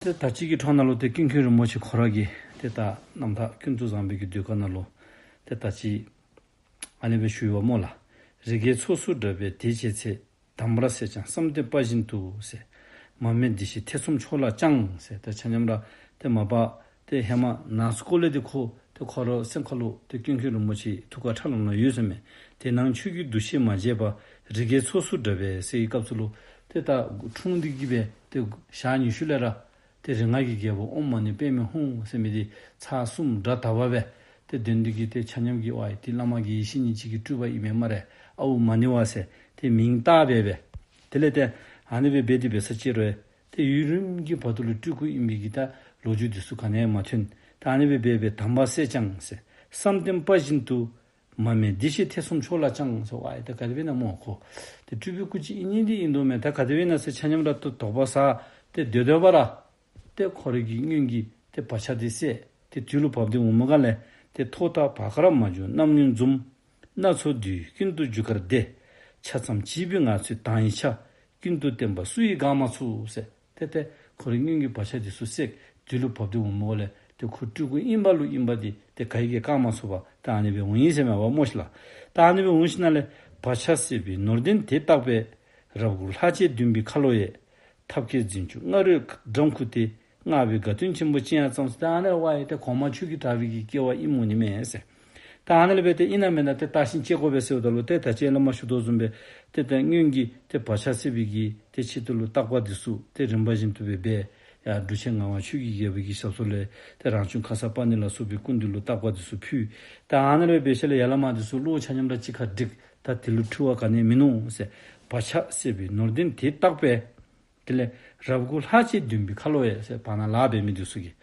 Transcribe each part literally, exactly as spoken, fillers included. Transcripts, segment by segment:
ཏེ་ད་ཅི་གི་འཕྲོ་ནང་ལུ་ཏེ་ཀུན་མཁྱེན་རིན་པོ་ཆེ་ཁོ་ར་གིས་ཏེ་ད་རྣམ་ཐར་ཀུན་ཏུ་བཟང་པོའི་གི་ཟློས་གར་ནང་ལུ་ཏེ་ད་ཅི་ཨ་ནི་སྦེ་ཞུ་ཡི་པ་སྨོ་ལགས། རི་རྒྱལ་ཚོགས་སུ་འདྲ་བའི་དད་བྱེད་ཚེ། དམ་པར་བསད་ཀྱང་བསམ་གཏན་པ་བཞིན་དུ་ཟེར། མ་སྨད་འདི་ཞེས་ཐེ་ཚོམ་ཕྱོགས་ལ་བཅངས་ཟེར། ཏེ་ཆ་མཉམ་ར་ཏེ་མ་པ་ཏེ་ཧེ་མ་ནགས་ཚལ་སྐོར་ལས་ཏེ་ཁོ་ཏེ་ཁོ་ར་སེམས་ཁ་ལུ་ཏེ་ཀུན་མཁྱེན་རིན་པོ་ཆེ་ཐུགས་ཁར་ཁྲ་ལམ་ལམ་ཡོད་ཟེར་མས། དེ་ནང་ཆོས་ཀྱི་འདུ་ཤེས་མ་བརྗེད་པར། རི་རྒྱལ་ཚོགས་སུ་འདྲ་བའི་ཟེར་བའི་སྐབས་སུ་ལུ་ཏེ་ད་འཁྲུངས་འདི་གིས་སྦེ་ཏེ་ཞག་ཉི་ཤུ་ལས་ར་ཏེ་རིགས་ལྔ་གི་རྒྱལ་པོ་ཨོཾ་མ་ཎི་པདྨེ་ཧཱུྃ་ཟེར་མི་འདི་ཚར་གསུམ་སྒྲ་དག་པ་སྦེ་ཏེ་འདོན་འདི་གིས་ཏེ་ཆ་མཉམ་གྱིས་ཝའི་ཏེ་བླ་མ་དགེ་བའི་བཤེས་གཉེན་ཅིག་གི་སྤྲུལ་པ་ཨིན་མས་སྨ་རེ། ཨའུ་མ་ཎི་བ་ཟེར་ཏེ་མིང་བཏགས་སྦེ་སྦེ། དེ་ལས་ཏེ་ཨ་ནི་སྦེ་འབད་དེ་འབད་ས་ཅིག་རུང་ཏེ་ཡུན་རིངམོ་གི་བར་དུ་ལུ་སྤྲུལ་སྐུ་ཨིན་པའི་གི་ད་ལོ་རྒྱུས་འདི་ཚུ་ག་ནི་ཡང་མ་ཐོན། ད་ཨ་ནི་སྦེ་འབད་སྦེ་དམ་པར་བསད་ཀྱང་ཟེར། བསམ་གཏན་པ་བཞིན་དུ། མ་སྨད་འདི་ཞེས་ཐེ་ཚོམ་ཕྱོགས་ལ་བཅངས་ཟེར་ཝའི་ཏེ་ག་དེ་སྦེ་ཨིན་ན་སྨོ་ཁོ། ཏེ་སྤྲུལ་པའི་སྐུ་ཅིག་ཨིན་ནི་འདི་ཨིན་དོ་མས། ད་ག་དེ་སྦེ་ཨིན་ན་ཟེར་ཆ་མཉམ་ར་ཏེ་དོགས་པ་ཟ་སྟེ་སྡོད་སྡོདཔ་ར། ཏེ་ཁོ་རའི་གི་སྔོན་གྱི་ཏེ་བག་ཆགས་འདི་སད། ཏེ་དུས་ལུ་བབས་ཏེ་འོངམ་ག་ལས་ཏེ་ཐོག་མཐའ་བར་ཁར་མ་གྱུར་རྣམ་ངན་འཛུམ། སྣ་ཚོགས་དུས་ཀུན་ཏུ་རྒྱུ་སྐར་ལྡེ། ཆ་ཙམ་བྱིས་པའི་ངང་ཚུལ་མདངས་ཡི་ཆ། ཀུན་ཏུ་བསྟན་པ་སུ་ཡིས་འགག་མ་ཚུགས་ཟེར། ཏེ་ཏེ་ཁོ་རའི་སྔོན་གྱི་བག་ཆགས་འདི་ཚུ་སད། དུས་ལུ་བབས་ཏེ་འོངམ་ག་ལས་ཏེ་ཁོ་སྤྲུལ་སྐུ་ཨིན་པ་ལུ་ཨིན་པ་འདི་ཏེ་ག་གིས་ཀྱང་བཀག་མ་ཚུགས་པར་ད་ཨ་ནི་སྦེ་འོང་ཡི་ཟེར་མས་པ་སྨོ་ཤིག་ལགས། ད་ཨ་ནི་སྦེ་འོང་ཞིནམ་ལས་བག་ཆགས་སད་པའི་ནོར་ལྡན་དེ་བརྟགས་པས། རབ་དགུ་ལྷག་བཅས་འདུན་པའི་ཁ་ལོ་ཡས། ཐབས་མཁས་རྫུན་ཆུང་སྔ་རོལ་འགྲམ་ཁུག་སྟེ། སྔགས་པའི་དགའ་སྟོན་ཆེན་པོ་ཅི་ཡང་བརྩམས་ཟེར། ད་ཨ་ནི་ཝའི་ཏེ་གོང་མ་ཆོས་ཀྱི་གྲགས་པའི་གི་སྐྱེ་བ་ཨིནམ་འོང་ནི་མས་ཟེར། ད་ཨ་ནི་ལས་འབད་དེ་ཨིན་ན་མེན་ན་ཏེ་བརྟག་ཞིབ་དཔྱད་དགོ་པས་ཟེརཝ་ད་ལུ་ཏེ་ད་ཅི་ལས་མར་ཞུ་དོ་བཟུམ་སྦེ་ཏེ་ད་སྔོན་གྱི་ཏེ་བག་ཆགས་སད་པའི་གི་ཏེ་ཆེད་དུ་ལུ་བརྟག་པ་འདི་ཚུ་ཏེ་རིམ་པ་བཞིན་དུ་སྦེ་འབད། ཡར་འབྲུག་ཆེན་ངག་དབང་ཆོས་ཀྱི་རྒྱལ་པོ་གི་ཞབས་ས་ལས་ཏེ་རང་བྱུང་ཁརྶ་པཱ་ཎི་ལ་སོགས་པའི་སྐུ་མདུན་ལུ་བརྟག་པ་འདི་ཚུ་ཕུལ། ད་ཨ་ནི་ལས་འབད་ཞིནམ་ལས་ཡར་ལས་མར་འདི་ཚུ་བློ་ཆ་མཉམ་ར་གཅིག་ཁར་བསྒྲིགས། ད་དེ་ལུ་འཁྲུལ་བ་ག་ནི་ཡང་མིན་ནུག་ཟེར། བག་ཆགས་སད་པའི་ནོར་ལྡན་དེ་བརྟགས་པས། དེ་ལས་རབ་དགུ་ལྷག་བཅས་འདུན་པའི་ཁ་ལོ་ཡས་ཟེར། བར་ན་ལཱ་འབད་མི་འདི་ཚུ་གིས།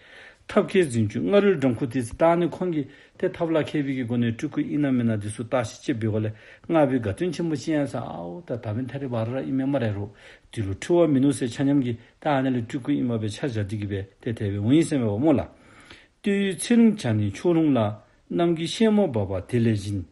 ཐབས་མཁས་རྫུན་ཆུང་སྔ་རོལ་འགྲམ་ཁུག་སྟེ་ཟེར། ད་ཨ་ནི་ཁོང་གིས་ཏེ་ཐབས་ལ་མཁས་པའི་གི་སྒོ་ནས་སྤྲུལ་སྐུ་ཨིན་ན་མེན་ན་འདི་ཚུ་བརྟག་ཞིབ་དཔྱད་འབད་དགོཔ་ལས་སྔགས་པའི་དགའ་སྟོན་ཆེན་པོ་ཅི་ཡང་ཟེར། ཨའོ་ད་ད་འབདན་ཐད་རི་བ་རི་ར་ཨིན་མས་སྨ་རེ་རོ། དེ་ལུ་འཁྲུལ་བ་མིན་ནུག་ཟེར་ཆ་མཉམ་གྱིས་ད་ཨ་ནི་ལས་སྤྲུལ་སྐུ་ཨིན་པ་སྦེ་ཆ་བཞག་སྟེ་གི་སྦེ་ཏེ་དེ་སྦེ་འོང་ཡི་ཟེར་མས་པ་སྨོ་ལགས། སྟོད་ཡུལ་ཚེ་རིང་བྱ་ནི་ཕྱོགས་རུང་ལ། གནམ་གྱི་སྲས་མོ་འབབ་པ་དེ་ལས་བཞིན།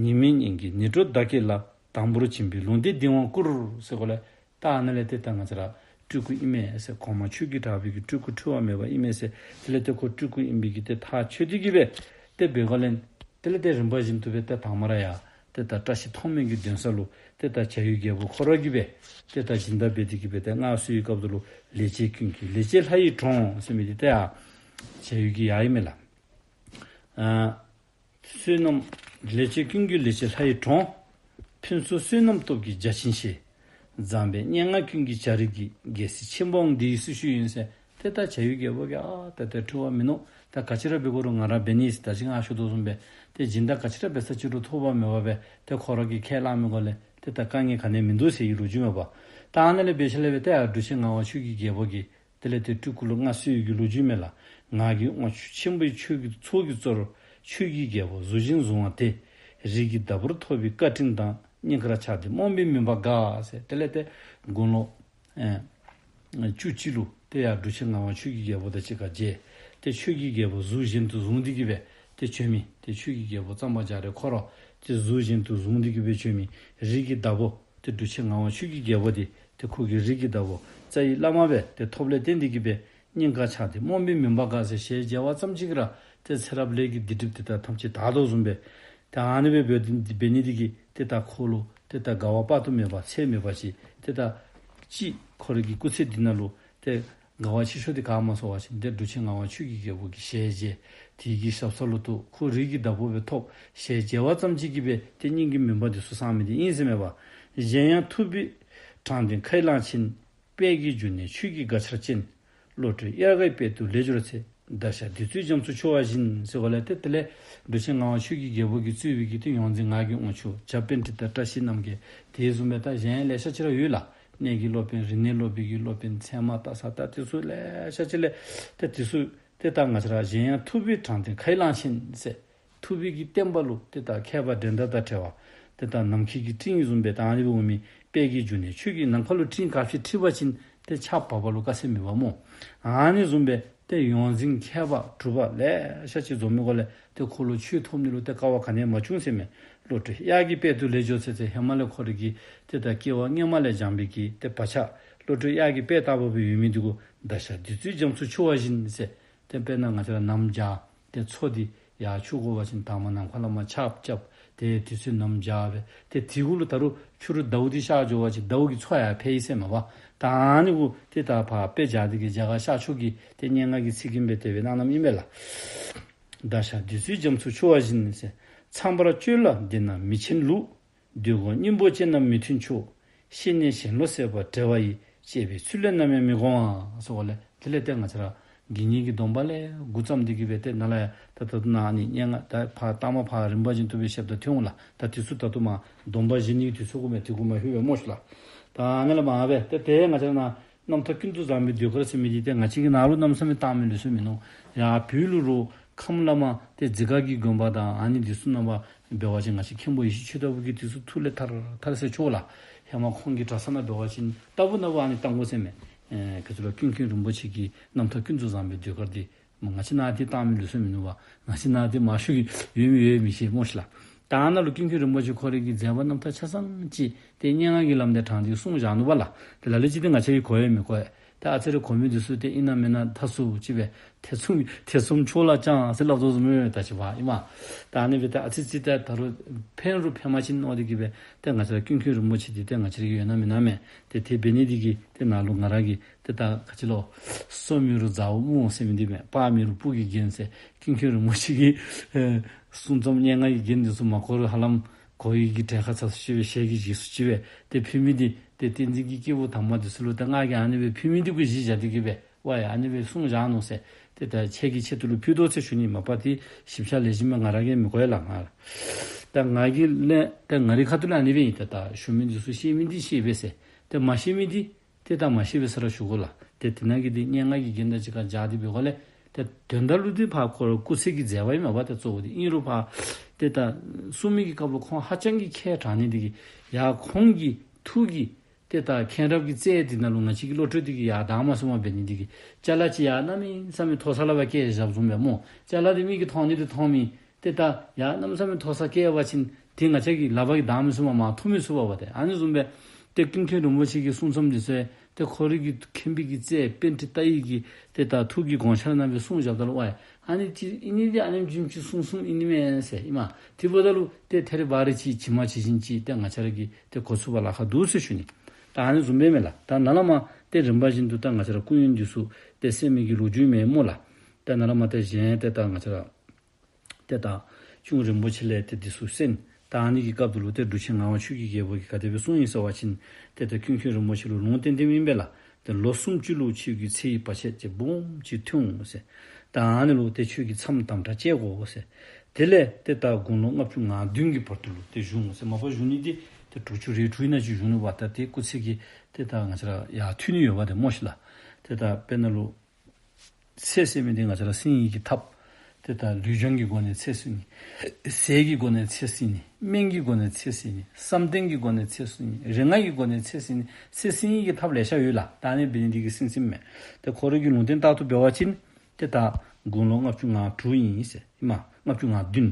ཉི་མའི་གཉེན་གྱི་ནི་གྲོ་བདག་བསྐྱེད་ལ། དང་པོར་བྱིན་པས་ལུང་བསྟན་འདི་དབང་བསྐུར་ཟེར་གོ་ལས། ད་ཨ་ནི་ལས་ཏེ་ད་ང་བཅས་ར་སྤྲུལ་སྐུ་ཨིན་མས་ཟེར། གོང་མ་ཆོས་ཀྱི་གྲགས་པའི་གི་སྤྲུལ་སྐུ་འཁྲུལ་བ་མེད་པ་ཨིན་མས་ཟེར། དེ་ལས་ཏེ་ཁོ་སྤྲུལ་སྐུ་ཨིན་པའི་གི་ཏེ་ཐག་ཆོད་དེ་གི་སྦེ་ཏེ་འབད་ག་ལས་དེ་ལས་ཏེ་རིམ་པ་བཞིན་དུ་སྦེ་ཏེ་དང་པ་ར་ཡར་ཏེ་ད་བཀྲ་ཤིས་མཐོང་སྨོན་གྱི་འདོན་ས་ལུ་ཏེ་ད་བྱ་ཡུལ་རྒྱལ་པོ་ཁོ་ར་གིས་སྦེ་ཏེ་ད་སྦྱིན་བདག་འབད་དེ་གི་སྦེ་ཏེ་མངའ་གསོལ་བའི་སྐབས་སུ་ལུ་ལེགས་སྤྱད་ཀུན་གྱི་ལེགས་སྤྱད་ལྷ་ཡི་གྲོང་ཟེར་མི་འདི་ཏེ་ཡར་བྱ་ཡུལ་གྱི་ཡར་ཨིན་མས་ལགས། ཨ་བསོད་ནམས་ལེགས་སྤྱད་ཀུན་གྱི་ལེགས་སྤྱད་ལྷ་ཡི་གྲོང་། ཕུན་ཚོགས་བསོད་ནམས་སྟོབས་ཀྱི་བརྒྱ་བྱིན་ཞེས། མཛངས་པའི་སྙན་ངག་ཀུན་གྱི་བྱ་རིགས་ཀྱི། རྒྱལ་སྲིད་ཆེན་པོའང་འདི་ཡི་སྲི་ཞུ་ཡིན་ཟེར། ཏེ་ད་བྱ་ཡུལ་རྒྱལ་པོ་གིས་ཨ་ད་ཏེ་འཁྲུལ་བ་མིན་ནུག། ད་ག་ཅི་ར་འབད་དགོ་རུང་ང་ར་འབད་ནི་ཟེར། ད་ཅི་ང་ཞུ་དོ་བཟུམ་སྦེ་ཏེ་སྦྱིན་བདག་ག་ཅི་ར་འབད་ས་ཅི་རུང་ཐོགས་པ་མེད་པར་སྦེ་ཏེ་ཁོ་ར་གིས་ཁས་བླངས་མི་དགོ་ལས་ཏེ་ད་དཀའ་ངལ་ག་ནི་ཡང་མིན་འདུག་ཟེར་བའི་ལོ་རྒྱུས་མས་པ། ད་ཨ་ནི་ལས་འབད་ཞིནམ་ལས་སྦེ་ཏེ་ཡར་འབྲུག་ཆེན་ངག་དབང་ཆོས་ཀྱི་རྒྱལ་པོ་གིས་དེ་ལས་ཏེ་སྤྲུལ་སྐུ་ལུ་མངའ་གསོལ་བའི་གི་ལོ་རྒྱུས་མས་ལགས། ངག་གི་དབང་ཕྱུག་ཆེན་པོའི་ཆོས་ཀྱི་ཚོགས་ཀྱི་གཙོ་རུ་ཆོས་ཀྱི་རྒྱལ་པོ་གཟུགས་བཞིན་བཟུང་བ་དེ། རིགས་ཀྱི་བདག་པོར་ཐོབ་པའི་བཀའ་དྲིན་དང་། སྙིང་ཁར་ཆགས་ཏེ་རྨོངས་པའི་མུན་པ་འགགས་ཟེར། དེ་ལས་ཏེ་དགུང་ལོ་ཨེ་བཅུ་གཅིག་ལུ་ཏེ་ཡར་འབྲུག་ཆེན་ངག་དབང་ཆོས་ཀྱི་རྒྱལ་པོ་དང་གཅིག་ཁར་མཇལ། ཏེ་ཆོས་ཀྱི་རྒྱལ་པོ་གཟུགས་བཞིན་དུ་བཟུང་སྟེ་གི་སྦེ་ཏེ་བྱོན་མི་ཏེ་ཆོས་ཀྱི་རྒྱལ་པོ་གཙང་པ་རྒྱ་རས་ཁོ་ར་ཏེ་གཟུགས་བཞིན་དུ་བཟུང་སྟེ་གི་སྦེ་བྱོན་མི་རིགས་ཀྱི་བདག་པོ་ཏེ་འབྲུག་ཆེན་ངག་དབང་ཆོས་ཀྱི་རྒྱལ་པོ་འདི་ཏེ་ཁོ་གི་རིགས་ཀྱི་བདག་པོ་རྩ་བའི་བླ་མ་སྦེ་ཏེ་ཐོབ་ལས་བརྟེན་ཏེ་གི་སྦེ་སྙིང་ཁར་ཆགས་ཏེ་རྨོངས་པའི་མུན་པ་འགགས་ཟེར། ཞལ་མཇལ་བ་ཙམ་ཅིག་ར་ཏེ་ཚེ་རབས་ལས་ཀྱི་སྡིག་སྒྲིབ་དེ་དག་ཐམས་ཅད་དག་དོ་བཟུམ་སྦེ་ཏེ་ཨ་ནི་སྦེ་འབད་ནི་འདི་གིས་ཏེ་ད་ཁོ་ལུ་ཏེ་ད་དགའ་བ་དཔག་ཏུ་མེད་པ་ཚད་མེད་པ་ཅིག་ཏེ་ད་ཅིག་ཁོ་རའི་གི་སྐུ་ཚེ་འདི་ནང་ལུ་ཏེ་དགའ་བ་ཆེ་ཤོས་འདི་ག་སྨོ་ཟེར་བ་ཅིན་ཏེ་འབྲུག་ཆེན་ངག་དབང་ཆོས་ཀྱི་རྒྱལ་པོ་གི་ཞལ་མཇལ། དེ་གི་ཞབས་ས་ལུ་ཏེ་ཁོ་རིགས་ཀྱི་བདག་པོ་སྦེ་ཐོབ། ཞལ་མཇལ་བ་ཙམ་ཅིག་གིས་སྦེ་ཏེ་སྙིང་གི་མུན་པ་འདི་ཚུ་སངས་མི་འདི་ཨིན་ཟེར་མས་པ། གཞན་ཡང་ཐུབ་པའི་དྲང་དོན་ཁས་བླངས་ཕྱིན། དཔལ་གྱི་འབྱུང་གནས་ཆོས་ཀྱི་དགའ་ཆར་ཅན། བློ་གྲོས་དབྱར་ཁའི་དཔལ་དུ་ལེགས་འབྱོར་ཚེ། ཟླ་ཞག་བདུད་རྩིའི་རྒྱ་མཚོ་འཕྱོ་བ་བཞིན་ཟེར་གོ་ལས། ཏེ་དེ་ལས་འབྲུག་ཆེན་ངག་དབང་ཆོས་ཀྱི་རྒྱལ་པོ་གིས་གཙོས་པའི་གི་ཏེ་ཡོངས་འཛིན་ངག་གི་དབང་ཕྱུག་བྱ་པཎྜི་ཏ་བཀྲ་ཤིས་རྣམ་རྒྱལ་དེ་བཟུམ་སྦེ་ད་གཞན་ལེ་ཤ་ཅིག་ར་ཡོད་ལགས། གནས་ཀྱི་སློབ་དཔོན་རིག་གནས་སློབ་དཔོན་གྱི་སློབ་དཔོན་ཚད་མ་ལྟ་ས་ད་དེ་ཚུ་ལེ་ཤ་ཅིག་ལས་ཏེ་དེ་ཚུ་ཏེ་ད་ང་བཅས་ར་གཞན་ཡང་ཐུབ་པའི་དྲང་དོན་ཁས་བླངས་ཕྱིན་ཟེར། ཐུབ་པའི་གི་བསྟན་པ་ལུ་ཏེ་ད་མཁས་པ་འགྲན་ཟླ་དང་བྲལ་བ། ཏེ་ད་ནམ་མཁའི་གི་སྤྲིན་བཟུམ་སྦེ་ད་ཨ་ནི་སྦེ་འོང་མི་དཔལ་གྱི་འབྱུང་གནས་ཆོས་ཀྱི་ནམ་མཁའ་ལུ་སྤྲིན་ག་ཅི་འཁྲིགས་པ་ཅིན་ཏེ་ཆརཔ་བབས་པ་ལུ་དཀའ་ཚེགས་མེད་པ་སྨོ། ཨ་ནི་བཟུམ་སྦེ་ཏེ་ཡོངས་འཛིན་མཁས་པ་གྲུབ་པ་ལེ་ཤ་ཅིག་འཛོམས་མི་གུ་ལས་ཏེ་ཁོ་ལུ་ཆོས་ཐོབ་ནི་ལུ་ཏེ་དཀའ་བ་ག་ནི་ཡང་མ་བྱུང་ཟེར་མས། བློ་གྲོས་དབྱར་གྱི་དཔལ་དུ་ལེགས་འབྱོར་ཚེ་ཟེར། ཧེ་མ་ལས་ཁོ་རའི་གི་ཏེ་ད་སྐྱེ་བ་སྔོན་མ་ལས་སྦྱངས་པའི་གི་ཏེ་བག་ཆགས་ བློ་གྲོས་གཡག་གི་དཔེ་ལྟ་བུ་སྦེ་ཡོད་མི་འདི་གུ་མདའ་ཤ་བདུད་རྩིའི་རྒྱ་མཚོ་འཕྱུར་བ་བཞིན་ཟེར། ཏེ་དཔེར་ན་ང་བཅས་ར་གནམ་བྱཱར་ཏེ་མཚོ་འདི་ཡར་འཕྱུར་དགོ་པ་ཅིན་དང་པ་ནམ་མཁའ་ལས་མར་ཆརཔ་རྐྱབ། ཏེ་དུས་ཚོད་ནམ་བྱཱར་སྦེ་ཏེ་དེ་གུ་ལུ་ད་རུང་ཕྱི་རུ་ཟླཝ་འདི་ཤར་འགྱོ་བ་ཅིན་ཟླཝ་གི་མཚོ་ཡར་འཕེལ་ཡི་ཟེར་མས་པ། ད་ཨ་ནི་གུ་ཏེ་ད་ཕར་དཔེ་སྦྱར་ཏེ་གིས་རྒྱ་གར་ཤར་ཕྱོགས་ཀྱི་ཏེ་སྙན་ངག་གི་ཚིག་རྒྱན་སྦེ་དེ་སྦེ་གནང་གནངམ་ཨིན་པས་ལགས། མདའ་ཤ་བདུད་རྩིའི་རྒྱ་མཚོ་འཕྱུར་བ་བཞིན་ཟེར། ཚངས་པར་སྤྱོད་ལ་འདི་ན་མི་ཆེན་ལུགས། འདོད་དགུ་སྙིང་པོ་ཅན་རྣམས་མི་མཐུན་ཕྱོགས། ཤེས་ནས་གཞན་བློ་ཟད་པ་བྲལ་བ་ཡི། བཅས་པའི་ཚུལ་ལས་ནམ་ཡང་མི་འགོང་བ་ཟེར་བ་ལས། དེ་ལས་ཏེ་ང་བཅས་ར་དགེ་བསྙེན་གྱི་སྡོམ་པ་ལས་འགོ་བརྩམས་ཏེ་གིས་སྦེ་ཏེ་ནཱ་ལས་ཡར་ད་ད་ནཱ་ནི་སྙན་ངག་ད་ཕར་ལྟག་མ་ཕར་རིམ་པ་བཞིན་དུ་སྦེ་ཞབས་ད་ཐོན་འོང་ལགས། ད་དེ་ཚུ་ད་ལྟོ་མར་སྡོམ་པ་བཞེས་ནི་གི་དུས་ཚོད་གུ་མས། དེ་གུ་མ་ལྷོད་པས་སྨོ་ཤིག་ལགས། ད་ནཱ་ལས་མར་སྦེ་ཏེ་ཏེ་ང་བཅས་ར་ནཱ་རྣམ་ཐར་ཀུན་ཏུ་བཟང་པོའི་ཟློས་གར་ཟེར་མི་འདི་ཏེ་ང་བཅས་ཀྱིས་ནཱ་ལུ་གནམ་མེད་ས་མེད་བཏང་མི་ལུས་སྲོལ་མིན་ནུག། ཡར་བོད་ལུ་རུང་ཁམས་བླ་མ་ཏེ་ཛི་ག་གི་དགོན་པ་དང་ཨ་ནི་འདི་ཚུ་ནང་པ་འབད་བ་ཅིན་ང་བཅས་མཁན་པོ་ཡེ་ཤེས་ཆོས་ལྟ་བུ་གིས་འདི་ཚུ་ཐུགས་ལས་ཐར་ཐར་ཟེར་ཆོག་ལགས། ཧེ་མ་ཁོང་གི་གྲྭ་ས་ནང་འབད་བ་ཅིན་ལྟ་བུ་ནང་པ་ཨ་ནི་བཏང་དགོ་ཟེར་མས། ཨེ་ག་ཅི་ལོ་ཀུན་མཁྱེན་རིན་པོ་ཆེ་གི་རྣམ་ཐར་ཀུན་ཏུ་བཟང་པོའི་ཟློས་གར་འདི་མ་ང་བཅས་ནཱ་འདི་བཏང་མི་ལུས་སྲོལ་མིན་ནུག་པ། ང་བཅས་ནཱ་འདི་མང་ཤོས་ཀྱིས་ཡོད་མི་ཡོད་མི་ཤེས་སྨོ་ཤིག་ལགས། ད་ནཱ་ལུ་ཀུན་མཁྱེན་རིན་པོ་ཆེ་ཁོ་རའི་གི་མཛད་པ་རྣམ་ཐར་ཆ་ཚང་ཅིག་ཏེ་སྙན་ངག་གི་ལམ་དེ་དྲངས་ཏེ་གསུངས་བཞག་ནུག་པ་ལགས། ཏེ་ལ་ལུ་ཅིག་ཏེ་ང་བཅས་ཀྱིས་གོ་ཡང་མི་གོ་ཡ། ཏེ་ཨ་ཙི་རེ་གོ་མི་འདི་ཚུ་ཏེ་ཨིན་ན་མེན་ན་མཐའ་སུ་ཅིག་སྦེ་ཐེ་ཚོམ་ཐེ་ཚོམ་ཆོས་ལ་སྤྱང་ཟེར་སླབ་དོ་བཟུམ་སྦེ་ད་ཅི་བ་ཨིན་མས། ད་ཨ་ནི་སྦེ་ཏེ་ཨ་ཙི་ཙི་ད་ད་རུང་ཕན་རུང་ཕན་པ་ཅིན་མནོ་སྟེ་གིས་སྦེ་ཏེ་ང་བཅས་ར་ཀུན་མཁྱེན་རིན་པོ་ཆེ་འདི་ཏེ་ང་བཅས་ར་གི་ཡོད་ན་མེད་ན་མེད། ཏེ་དེ་འབད་ནི་འདི་གིས་ཏེ་ནཱ་ལུ་ང་ར་གིས་ཏེ་ད་ག་ཅི་ལོ། སོ་མེད་རུང་མཛའ་བོ་སྨོ་ཟེར་མི་འདི་མས། སྤར་མེད་རུང་སྤུ་གིས་བརྒྱན་ཟེར། ཀུན་མཁྱེན་རིན་པོ་ཆེ་གི་ཨེ་གསུང་རྩོམ་སྙན་ངག་གི་རྒྱན་འདི་ཚུ་མ་གོ་རུང་ཧ་ལམ་གོ་ཡི་གི་གྲལ་ཁར་ཚར་སུ་ཅིག་སྦེ་ཞལ་གྱིས་བཞེས་སུ་ཅིག་སྦེ་ཏེ་ཕུལ་མི་འདི་ཏེ་བསྟན་འཛིན་གྱི་སྐྱེས་བུ་དམ་པ་འདི་ཚུ་ལུ་ཏེ་ང་གིས་ཨ་ནི་སྦེ་ཕུལ་མི་འདི་གུ་གཞི་བཞག་སྟེ་གིས་སྦེ་ཝའི་ཨ་ནི་སྦེ་གསུངས་བཞག་ནུག་ཟེར། ཏེ་ད་ཁྱེད་ཀྱི་ཆེད་དུ་ལུ་ཕུལ་དོ་ཟེར་ཞུ་ནི། མ་པ་ཏེ་ཞིབ་ཆ་ལེགས་ཤོམ་སྦེ་ང་ར་གིས་མི་གོ་ཡ་ལགས། ང་ད་ང་གིས་ལས་ད་ང་རའི་ཁ་ཐུག་ལས་ཨ་ནི་སྦེ་ཨིན། ད་ད་ཞུ་མི་འདི་ཚུ་ཤེས་མི་འདི་ཤེས་པས་ཟེར། ཏེ་མ་ཤེས་མི་འདི་ཏེ་ད་མ་ཤེས་པས་ཟེར་ར་ཞུ་དགོ་ལགས། ཏེ་དེ་ནང་གི་འདི་སྙན་ངག་གི་རྒྱན་དང་གཅིག་ཁར་སྦྱར་ཏེ་འབད་དགོ་ལས། ཏེ་དོན་དག་ལུ་འདི་ཕར་ཁོ་ར་སྐུ་ཚེ་གི་མཛད་པ་ཨིན་མས་པ། ཏེ་གཙོ་བོ་འདི་ཨིན་རུང་ཕར་ཏེ་ད་གསུང་མི་གི་སྐབས་ལུ་ཁོང་ཧ་ཅང་གི་མཁས་དྲགས་ནི་འདི་གིས་ཡར་ཁོང་གི་ཐུགས་ཀྱི་ཏེ་ད་མཁྱེན་རབ་ཀྱི་རྩལ་འདི་ནང་ལུ་ང་བཅས་ཀྱི་བློ་གྲོས་འདི་གིས་ཡར་དྭངས་མ་སོང་བར་འབད་ནི་འདི་གིས་ཅ་ལ་ཅིག་ཡར་གནམ་མེད་ས་མེད་མཐོ་ས་ལས་ཕར་བཀལ་བཞགཔ་བཟུམ་སྦེ་སྨོ། ཅ་ལ་འདི་མིག་གིས་མཐོང་ནི་འདི་མཐོང་མི་ཏེ་ད་ཡར་གནམ་མེད་ས་མེད་མཐོ་སར་བཀལ་བ་ཅིན་ཏེ་ང་བཅས་ཀྱི་ལག་པ་གིས་དྭངས་མ་སོང་བར་མར་འཐུ་མི་ཚུགས་པས་པ། ཏེ་ཨ་ནི་བཟུམ་སྦེ་ཏེ་ཀུན་མཁྱེན་རིན་པོ་ཆེ་གི་གསུང་རྩོམ་འདི་ཚུ་ཏེ་ཁོ་རའི་གི་མཁྱེན་པའི་གི་རྩལ་པཎྜི་ཏའི་གི་ཏེ་ད་ཐུགས་ཀྱི་དགོངས་འཆར་ནང་སྦེ་གསུངས་བཞགཔ་ད་ལུ་ཝའི་ཨ་ནི་ཅིག་ཨིན་ནི་འདི་ཨ་ནེམ་ཅིག་གསུངས་གསུངསམ་ཨིན་ནི་མས་ཟེར་ཨིན་མས། དེ་འབདཝ་ད་ལུ་ཏེ་ཐད་རི་བ་རི་ཅིག་ཇི་མ་ཇི་བཞིན་ཅིག་ཏེ་ང་བཅས་ར་གིས་ཏེ་གོ་ཚུགས་པར་ལཱ་ཁག་འདུག་ཟེར་ཞུ་ནི། ད་ཨ་ནི་བཟུམ་སྦེ་མས་ལགས། ད་ནཱ་ལས་མར་ཏེ་རིམ་པ་བཞིན་དུ་ད་ང་བཅས་ར་སྐུ་ཡོན་འདི་ཚུ་ཏེ་གསན་མི་གི་ལོ་རྒྱུས་མས་སྨོ་ལགས། ད་ནཱ་ལས་མར་ཏེ་གཞན་ཏེ་ད་ང་བཅས་ར་ཏེ་ད་གཅུང་རིན་པོ་ཆེ་ལས་ཏེ་འདི་ཚུ་གསན། ད་ཨ་ནི་གི་སྐབས་དེ་ལུ་ཏེ་འབྲུག་ཆེན་ངག་དབང་ཆོས་ཀྱི་རྒྱལ་པོ་གིས་ག་དེ་སྦེ་གསུངས་ཡི་ཟེར་བ་ཅིན་ཏེ་ད་ཀུན་མཁྱེན་རིན་པོ་ཆེ་ལུ་ལུང་བསྟན་བསྟནམ་ཨིན་པས་ལགས། ཏེ་ལོ་སུམ་ཅུ་ལུ་ཁྱོད་ཀྱི་ཚེ་ཡི་བར་ཆད་ཅིག་སྦོམ་ཅིག་ཐོན་འོང་ཟེར། ད་ཨ་ནི་ལུ་ཏེ་ཁྱོད་ཀྱིས་མཚམས་དམ་དྲག་བཅད་དགོ་ཟེར། དེ་ལས་ཏེ་ད་དགུང་ལོ་ལྔ་བཅུ་ང་བདུན་གྱི་བར་དུ་ལུ་ཏེ་བཞུགས་འོང་ཟེར། མ་པ་བཞུགས་ནི་འདི་ཏེ་དྲུག་ཅུ་རེ་དྲུག་ཨིན་ན་ཅིག་བཞུགས་ནུག་པ། ད་ཏེ་སྐུ་ཚེ་གི་ཏེ་ད་ང་བཅས་ར་ཡར་ཐུང་ནི་ཡོདཔ་འདི་སྨོ་ཤིག་ལགས། ཏེ་ད་དཔེར་ན་ལུ་ཚེ་ཟེར་མི་འདི་ང་བཅས་ར་སྲིང་ཡིག་གི་ཐབས་ཏེ་ད་ལུས་སྦྱོང་གི་སྒོ་ནས་ཚེ་སྲིང་ནི། ཟས་ཀྱི་སྒོ་ནས་ཚེ་སྲིང་ནི། སྨན་གྱི་སྒོ་ནས་ཚེ་སྲིང་ནི། བསམ་གཏན་གྱི་སྒོ་ནས་ཚེ་སྲིང་ནི། རིག་སྔགས་ཀྱི་སྒོ་ནས་ཚེ་སྲིང་ནི། ཚེ་སྲིང་ཡིག་གི་ཐབས་ལེ་ཤ་ཡོད་ལགས། ད་ཨ་ནི་འབད་ནི་འདི་གིས་སྲིང་སྲིངམ་མས། ཏེ་ཁོ་རའི་གི་ལུང་བསྟན་ལྟར་དུ་འབད་བ་ཅིན་ཏེ་ད་དགུང་ལོ་ལྔ་བཅུ་ང་དྲུག་ཨིན་ཟེར་ཨིན་མས། ལྔ་བཅུ་ང་བདུན།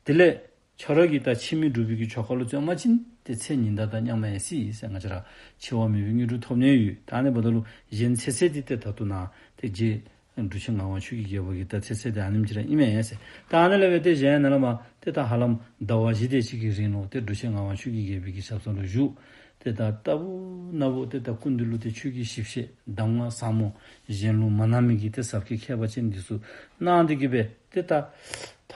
དེ་ལས་ཁྱོད་ར་གིས་ད་འཆི་མེད་འབྲུག་པའི་གི་ཆོ་ག་ལུ་བརྩོན་པ་ཅིན་ཏེ་ཚེ་ཉི་ཟླ་དང་མཉམ་པ་ཡང་སྲིད་ཟེར། ང་བཅས་ར་འཆི་བ་མེད་པའི་དངོས་གྲུབ་ཐོབ་ནི་ཡོད། ད་ཨ་ནི་འབདཝ་ད་ལུ་གཞན་ཚེ་ཚད་འདི་ཏེ་ད་ལྟོ་ནཱ་ཏེ་རྗེ་འབྲུག་ཆེན་ངག་དབང་ཆོས་ཀྱི་རྒྱལ་པོ་གིས་ད་ཚེ་ཚད་འདི་ཨ་ནེམ་ཅིག་ར་ཨིན་མས་ཟེར། ད་ཨ་ནི་ལས་འབད་ཏེ་གཞན་ནཱ་ལས་མར་ཏེ་ད་ཧ་ལམ་ཟླ་བ་བཞི་དེ་ཅིག་གི་རིང་ལུ་ཏེ་འབྲུག་ཆེན་ངག་དབང་ཆོས་ཀྱི་རྒྱལ་པོ་གི་ཞབས་ས་ལུ་བཞུགས། ཏེ་ད་ལྟ་བུ་ན་བུ་ཏེ་ད་སྐུ་མདུན་ལུ་ཏེ་ཆོས་ཀྱི་ཞིབ་བཤེར་གདམས་ངག་ཟབ་མོ་གཞན་ལུ་མ་གནང་མི་གི་ཏེ་ཟབ་ཁྱད་ཁྱད་པར་ཅན་འདི་ཚུ་གནང་སྟེ་གིས་སྦེ་ཏེ་ད་ད་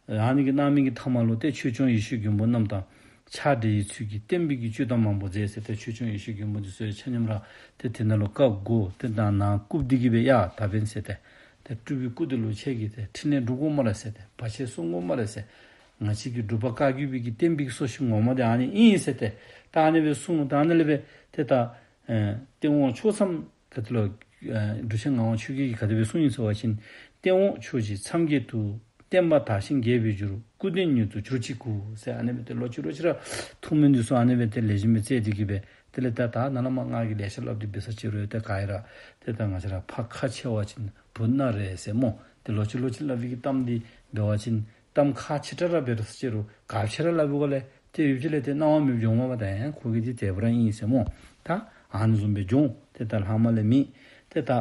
ཨ་ནི་གི་གནང་མི་གི་མཐའ་མ་ལུ་ཏེ་ཆོས་སྐྱོང་ཡེ་ཤེས་མགོན་པོ་རྣམས་དང་ཕྱག་འབྲེལ་ཡི་ཚུལ་གྱིས་བསྟན་པའི་གི་བཅུད་དམ་མང་པོ་མཛད་ཟེར། ཏེ་ཆོས་སྐྱོང་ཡེ་ཤེས་མགོན་པོ་འདི་ཚུ་ཡང་ཆ་མཉམ་ར་ཏེ་དེ་ནང་ལུ་བཀའ་བསྒོ་ཏེ་ད་ནཱ་སྐུ་འདི་གིས་སྦེ་ཡ་ད་འབདན་ཟེར་ཏེ་ཏེ་སྤྲུལ་པའི་སྐུ་འདི་ལུ་ཁྱེད་ཀྱིས་ཏེ་ཕྲིན་ལས་སྒྲུབ་དགོ་སྨ་རེ་ཟེར་ཏེ་བར་ཆད་སྲུང་དགོ་སྨ་རེ་ཟེར། ང་བཅས་ཀྱི་འབྲུག་པ་བཀའ་བརྒྱུད་པའི་གི་བསྟན་པའི་གི་སྲོག་ཤིང་ངོ་མ་འདི་ཨ་ནི་ཨིན་ཟེར་ཏེ་ད་ཨ་ནི་སྦེ་གསུངས། ད་ཨ་ནི་ལས་འབད་ཏེ་ད་ཨེ་སྟེང་འོག་ཕྱོགས་མཚམས་ག་ཏེ་ལོ་ཨེ་འབྲུག་ཆེན་ངག་དབང་ཆོས་རྒྱལ་གྱིས་ག་དེ་སྦེ་གསུངས་ཡི་ཟེར་བ་ཅིན་སྟེང་འོག་ཕྱོགས་བཞི་མཚམས་བརྒྱད་དུ། བསྟན་པ་དར་ཞིང་རྒྱས་པར་གྱུར། སྐུ་གདུང་མྱུར་དུ་གྱུར་ཅིག་གུ་ཟེར། ཨ་ནི་སྦེ་ཏེ་ལོག་ཅི་ལོག་ཅི་ར་ཐུགས་སྨོན་འདི་ཚུ་ཨ་ནི་སྦེ་ཏེ་ལེགས་ཤོམ་སྦེ་བརྩེ་སྟེ་གིས་སྦེ་དེ་ལས་ད་ད་ནཱ་ལས་མར་ང་གིས་ལེ་ཤ་སླབ་སྟེ་འབད་ས་ཅིག་རུང་ཏེ་ག་ཨིན་ར་ཏེ་ད་ང་བཅས་ར་ཕར་ཁ་ཕྱེ་བ་ཅིན་བུ་ནཱ་རེ་ཟེར་སྨོ། ཏེ་ལོག་ཅི་ལོག་ཅི་སླབ་པའི་གི་གཏམ་འདི་འབད་བ་ཅིན་གཏམ་ཁག་ཆེ་དྲགས་ར་འབད་རུང་ཅིག་རུང་ག་ཕྱེ་ར་སླབ་པའི་སྒོ་ལས་ཏེ་ཡུདཔ་ཅིག་ལས་ཏེ་སྣང་བ་མེདཔ་འགྱོཝ་མས་པ། ད་ཡང་ཁོ་གིས་འདི་དེ་སྦེ་ར་ཨིན་ཟེར་སྨོ། ད་ ཨ་ནི་བཟུམ་སྦེ་འགྱོ། ཏེ་ད་ལྷག་མ་ལས་མེད། ཏེ་ད་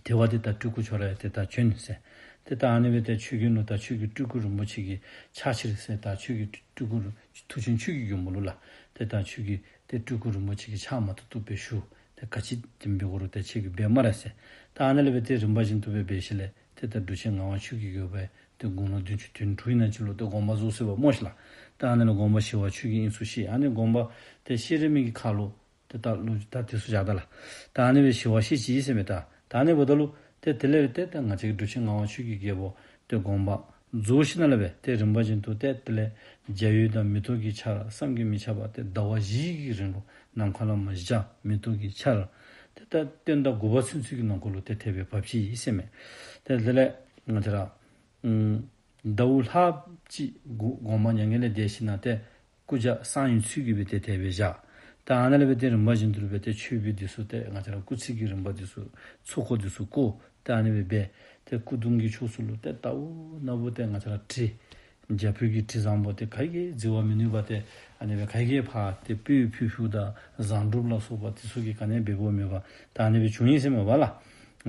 དེ་བ་ཏེ་ད་སྤྲུལ་སྐུ་ཁྱོད་ར་ཏེ་ད་བྱོན་ཟེར། ཏེ་ད་ཨ་ནི་སྦེ་ཏེ་ཆོས་རྒྱལ་ནོར་བུ་དང་ཆོས་ཀྱི་སྤྲུལ་སྐུ་རིན་པོ་ཆེ་གི་ཕྱག་ཕྱིར་ཟེར། ད་ཆོས་ཀྱི་སྤྲུལ་སྐུ་མཐུ་ཆེན་ཆོས་ཀྱི་མགོན་པོ་ལུ་ལགས། ཏེ་ད་ཆོས་ཀྱི་ཏེ་སྤྲུལ་སྐུ་རིན་པོ་ཆེ་གི་ཕྱག་མ་ཐུབ་ཐུབ་སྦེ་ཞུ། ཏེ་ག་ཅི་དེམ་སྦེ་དགོ་རུང་ཏེ་ཁྱོད་ཀྱིས་འབད་སྨ་རེ་ཟེར། ད་ཨ་ནི་ལས་འབད་ཏེ་རིམ་པ་བཞིན་དུ་སྦེ་འབད་ཞིནམ་ལས་ཏེ་ད་འབྲུག་ཆེན་ངག་དབང་ཆོས་ཀྱི་རྒྱལ་པོ་ཏེ་དགུང་ལོ་བདུན་ཅུ་དོན་དྲུག་ཨིན་ན་ཅིག་ལུ་ཏེ་དགོངས་པ་རྫོགས་ཟེར་བ་སྨོ་ཤིག་ལགས། ད་ཨ་ནི་ལུ་དགོངས་པ་ཞི་བ་ཆོས་ཀྱི་དབྱིངས་སུ་གཤེགས། ཨ་ནི་དགོངས་པ་ཏེ་གཤེགས་རན་མི་གི་ཁར་ལུ་ཏེ་ད་ལུ་ད་དེ་ཚུ་བཞག་ད་ལགས། ད་ཨ་ནི་སྦེ་ཞི་བ་གཤེགས་ཅི་ཟེར་མས། ད་ད་ཨ་ནི་འབདཝ་ད་ལུ་ཏེ་དེ་ལས་ཏེ་ད་ང་བཅས་ཀྱི་འབྲུག་ཆེན་ངག་དབང་ཆོས་ཀྱི་རྒྱལ་པོ་ཏེ་དགོངས་པ་རྫོགས་ཞིནམ་ལས་འབད་ཏེ་རིམ་པ་བཞིན་དུ་ཏེ་དེ་ལས་འཇའ་འོད་དང་མེ་ཏོག་གི་ཆར་བསམ་གྱིས་མི་ཁྱབ་པ་ཏེ་ཟླ་བ་བཞི་གི་རིང་ལུ་ནམ་མཁའ་ལས་མར་འཇའ་མེ་ཏོག་གི་ཆར་ཏེ་ད་སྟོན་ཟླ་དགུ་པ་ཚུན་ཚོད་ཀྱི་ནང་འཁོད་ལུ་ཏེ་དེ་སྦེ་བབས་ཅི་ཟེར་མས། ཏེ་དེ་ལས་ང་བཅས་ར་ཨམ་ཟླཝ་ལྷགཔ་ཅིག་དགོངས་པ་མྱ་ངན་ལས་འདས་ཞིནམ་ལས་ཏེ་སྐུ་འཇའ་སངས་ཡོད་ཚུལ་གྱིས་སྦེ་ཏེ་དེ་སྦེ་བཞག། ད་ཨ་ནི་ལས་འབད་ཏེ་རིམ་པ་བཞིན་དུ་སྦེ་ཏེ་མཆོད་པའི་འདི་ཚུ་ཏེ་ང་བཅས་ར་སྐུ་ཚིགས་ཀྱི་རིམ་པ་འདི་ཚུ་ཚོགས་འཁོར་འདི་ཚུ་བསྐོར། ད་ཨ་ནི་སྦེ་འབད་ཏེ་སྐུ་གདུང་གི་ཕྱོགས་སུ་ལུ་ཏེ་ལྟ་བུ་ན་བུ་ཏེ་ང་བཅས་ར་དྲི་རྒྱ་བོད་ཀྱི་དྲི་བཟང་པོ་ཏེ་ག་གིས་བརྫི་བར་མི་ནུས་པ་ཏེ་ཨ་ནི་སྦེ་ག་གིས་ཕར་ཏེ་སྤོས་ཕུལ་ཕུལཝ་ད་བཟང་དྲུག་ལ་སོགས་པ་འདི་ཚུ་གིས་ག་ནི་འབད་འབདཝ་མེད་པར་ད་ཨ་ནི་སྦེ་བྱུང་ཡི་ཟེར་མས་པ་ལགས།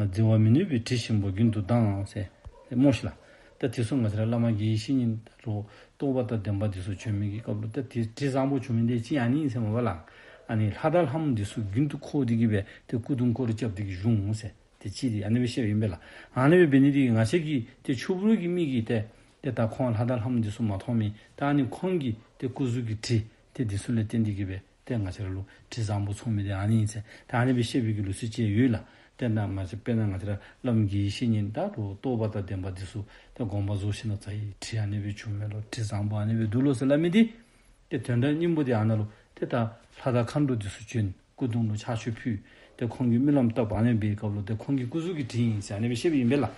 བརྫི་བར་མི་ནུས་པའི་དྲི་ཞིམ་པོ་རྒྱུན་དུ་ལྡང་ཟེར་སྨོ་ཤིག་ལགས། ད་དེ་ཚུ་ང་བཅས་ར་བླ་མ་དགེ་བའི་བཤེས་གཉེན་ལུ་རྟོགས་པ་དང་ལྡན་པ་འདི་ཚུ་བྱོན་མི་གི་སྐབས་ལུ་ད་དེ་དྲི་བཟང་པོ་བྱུང་མི་འདི་ཅིག་ཨ་ནི་ཨིན་ཟེར་མས་པ་ལགས། ཨ་ནི་ལྷ་དང་ལྷ་མོ་འདི་ཚུ་རྒྱུན་དུ་འཁོར་ཏེ་གི་སྦེ་ཏེ་སྐུ་གདུང་སྐོར་ར་རྐྱབ་སྟེ་གི་བཞུགས་འོང་ཟེར། ཏེ་ཅིག་འདི་ཨ་ནི་སྦེ་བཤདཔ་ཨིན་པས་ལགས། ཨ་ནི་སྦེ་འབད་ནི་འདི་གིས་ང་བཅས་ཀྱི་ཏེ་ཆུ་བུར་གྱི་མིག་གིས་ཏེ་ཏེ་ད་ཁོང་ལྷ་དང་ལྷ་མོ་འདི་ཚུ་མ་མཐོང་མི་ད་ཨ་ནི་ཁོང་གི་ཏེ་སྐུ་གཟུགས་ཀྱི་དྲི་ཏེ་འདི་ཚུ་ལས་བརྟེན་ཏེ་གི་སྦེ་ཏེ་ང་བཅས་ར་ལུ་དྲི་བཟང་པོ་མཚུངས་མི་འདི་ཨ་ནི་ཨིན་ཟེར། ཏེ་ཨ་ནི་སྦེ་བཤད་པའི་གི་ལུགས་སྲོལ་ཅིག་ཡོད་ལགས། ཏེ་ན་མ་ཚད་དཔེར་ན་ང་བཅས་ར་བླ་མ་དགེ་བའི་བཤེས་གཉེན་ད་རུང་རྟོགས་པ་དང་ལྡན་པ་འདི་ཚུ་ཏེ་དགོངས་པ་རྫོགས་ཞིནམ་ལས་ཙ་ཡི་དྲི་ཨ་ནི་སྦེ་བྱུང་མས་ལོ། དྲི་བཟང་པོ་ཨ་ནི་སྦེ་འདུག་ལོ་ཟེར་སླབ་མི་འདི་ཏེ་དོན་དག་སྙིང་པོ་འདི་ཨ་ནཱ་ལུ་ཏེ་ད་ལྷ་དང་མཁའ་འགྲོ་འདི་ཚུ་བྱོན། སྐུ་གདུང་ལུ་ཕྱག་མཆོད་ཕུལ། ཏེ་ཁོང་གིས་སྨོན་ལམ་བཏབ། ཨ་ནི་འབད་བའི་སྐབས་ལུ་ཏེ་ཁོང་གི་སྐུ་གཟུགས་ཀྱི་དྲི་ཨིན་ཟེར་ཨ་ནི་སྦེ་བཤདཔ་ཨིན་པས་ལགས།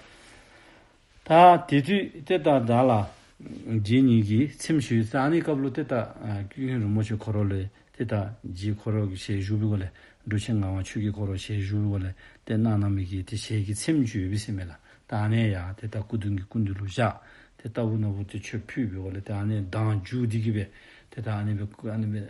ད་དེ་དུས་ཏེ་ད་བདག་ལ་རྗེ་ཉིད་ཀྱིས་ཚེམས་ཞུས་ཟེར། ཨ་ནི་སྐབས་ལུ་ཏེ་ད་ཨ་ཀུན་མཁྱེན་རིན་པོ་ཆེ་ཁོ་ར་ལུ་ཏེ་ད་རྗེ་ཁོ་ར་གི་ཞལ་བཞུགས་པའི་སྒོ་ལས་འབྲུག་ཆེན་ངག་དབང་ཆོས་ཀྱི་ཁོ་ར་ཞལ་བཞུགས་པའི་སྒོ་ལས་ཏེ་གནང་གནང་མི་གི་ཏེ་ཞལ་གྱི་ཚེམས་ཅིག་ཡོད་པས་ཟེར་མས་ལགས། ད་ཨ་ནི་ཡང་ཏེ་ད་སྐུ་གདུང་གི་སྐུ་མདུན་ལུ་བཞག། ཏེ་ལྟ་བུ་ན་བུ་ཏེ་མཆོད་ཕུལ་བའི་སྒོ་ལས་ཏེ་ཨ་ནི་མདངས་འགྱུར་ཏེ་གི་སྦེ་ཏེ་ད་ཨ་ནི་སྦེ་ཨ་ནི་སྦེ་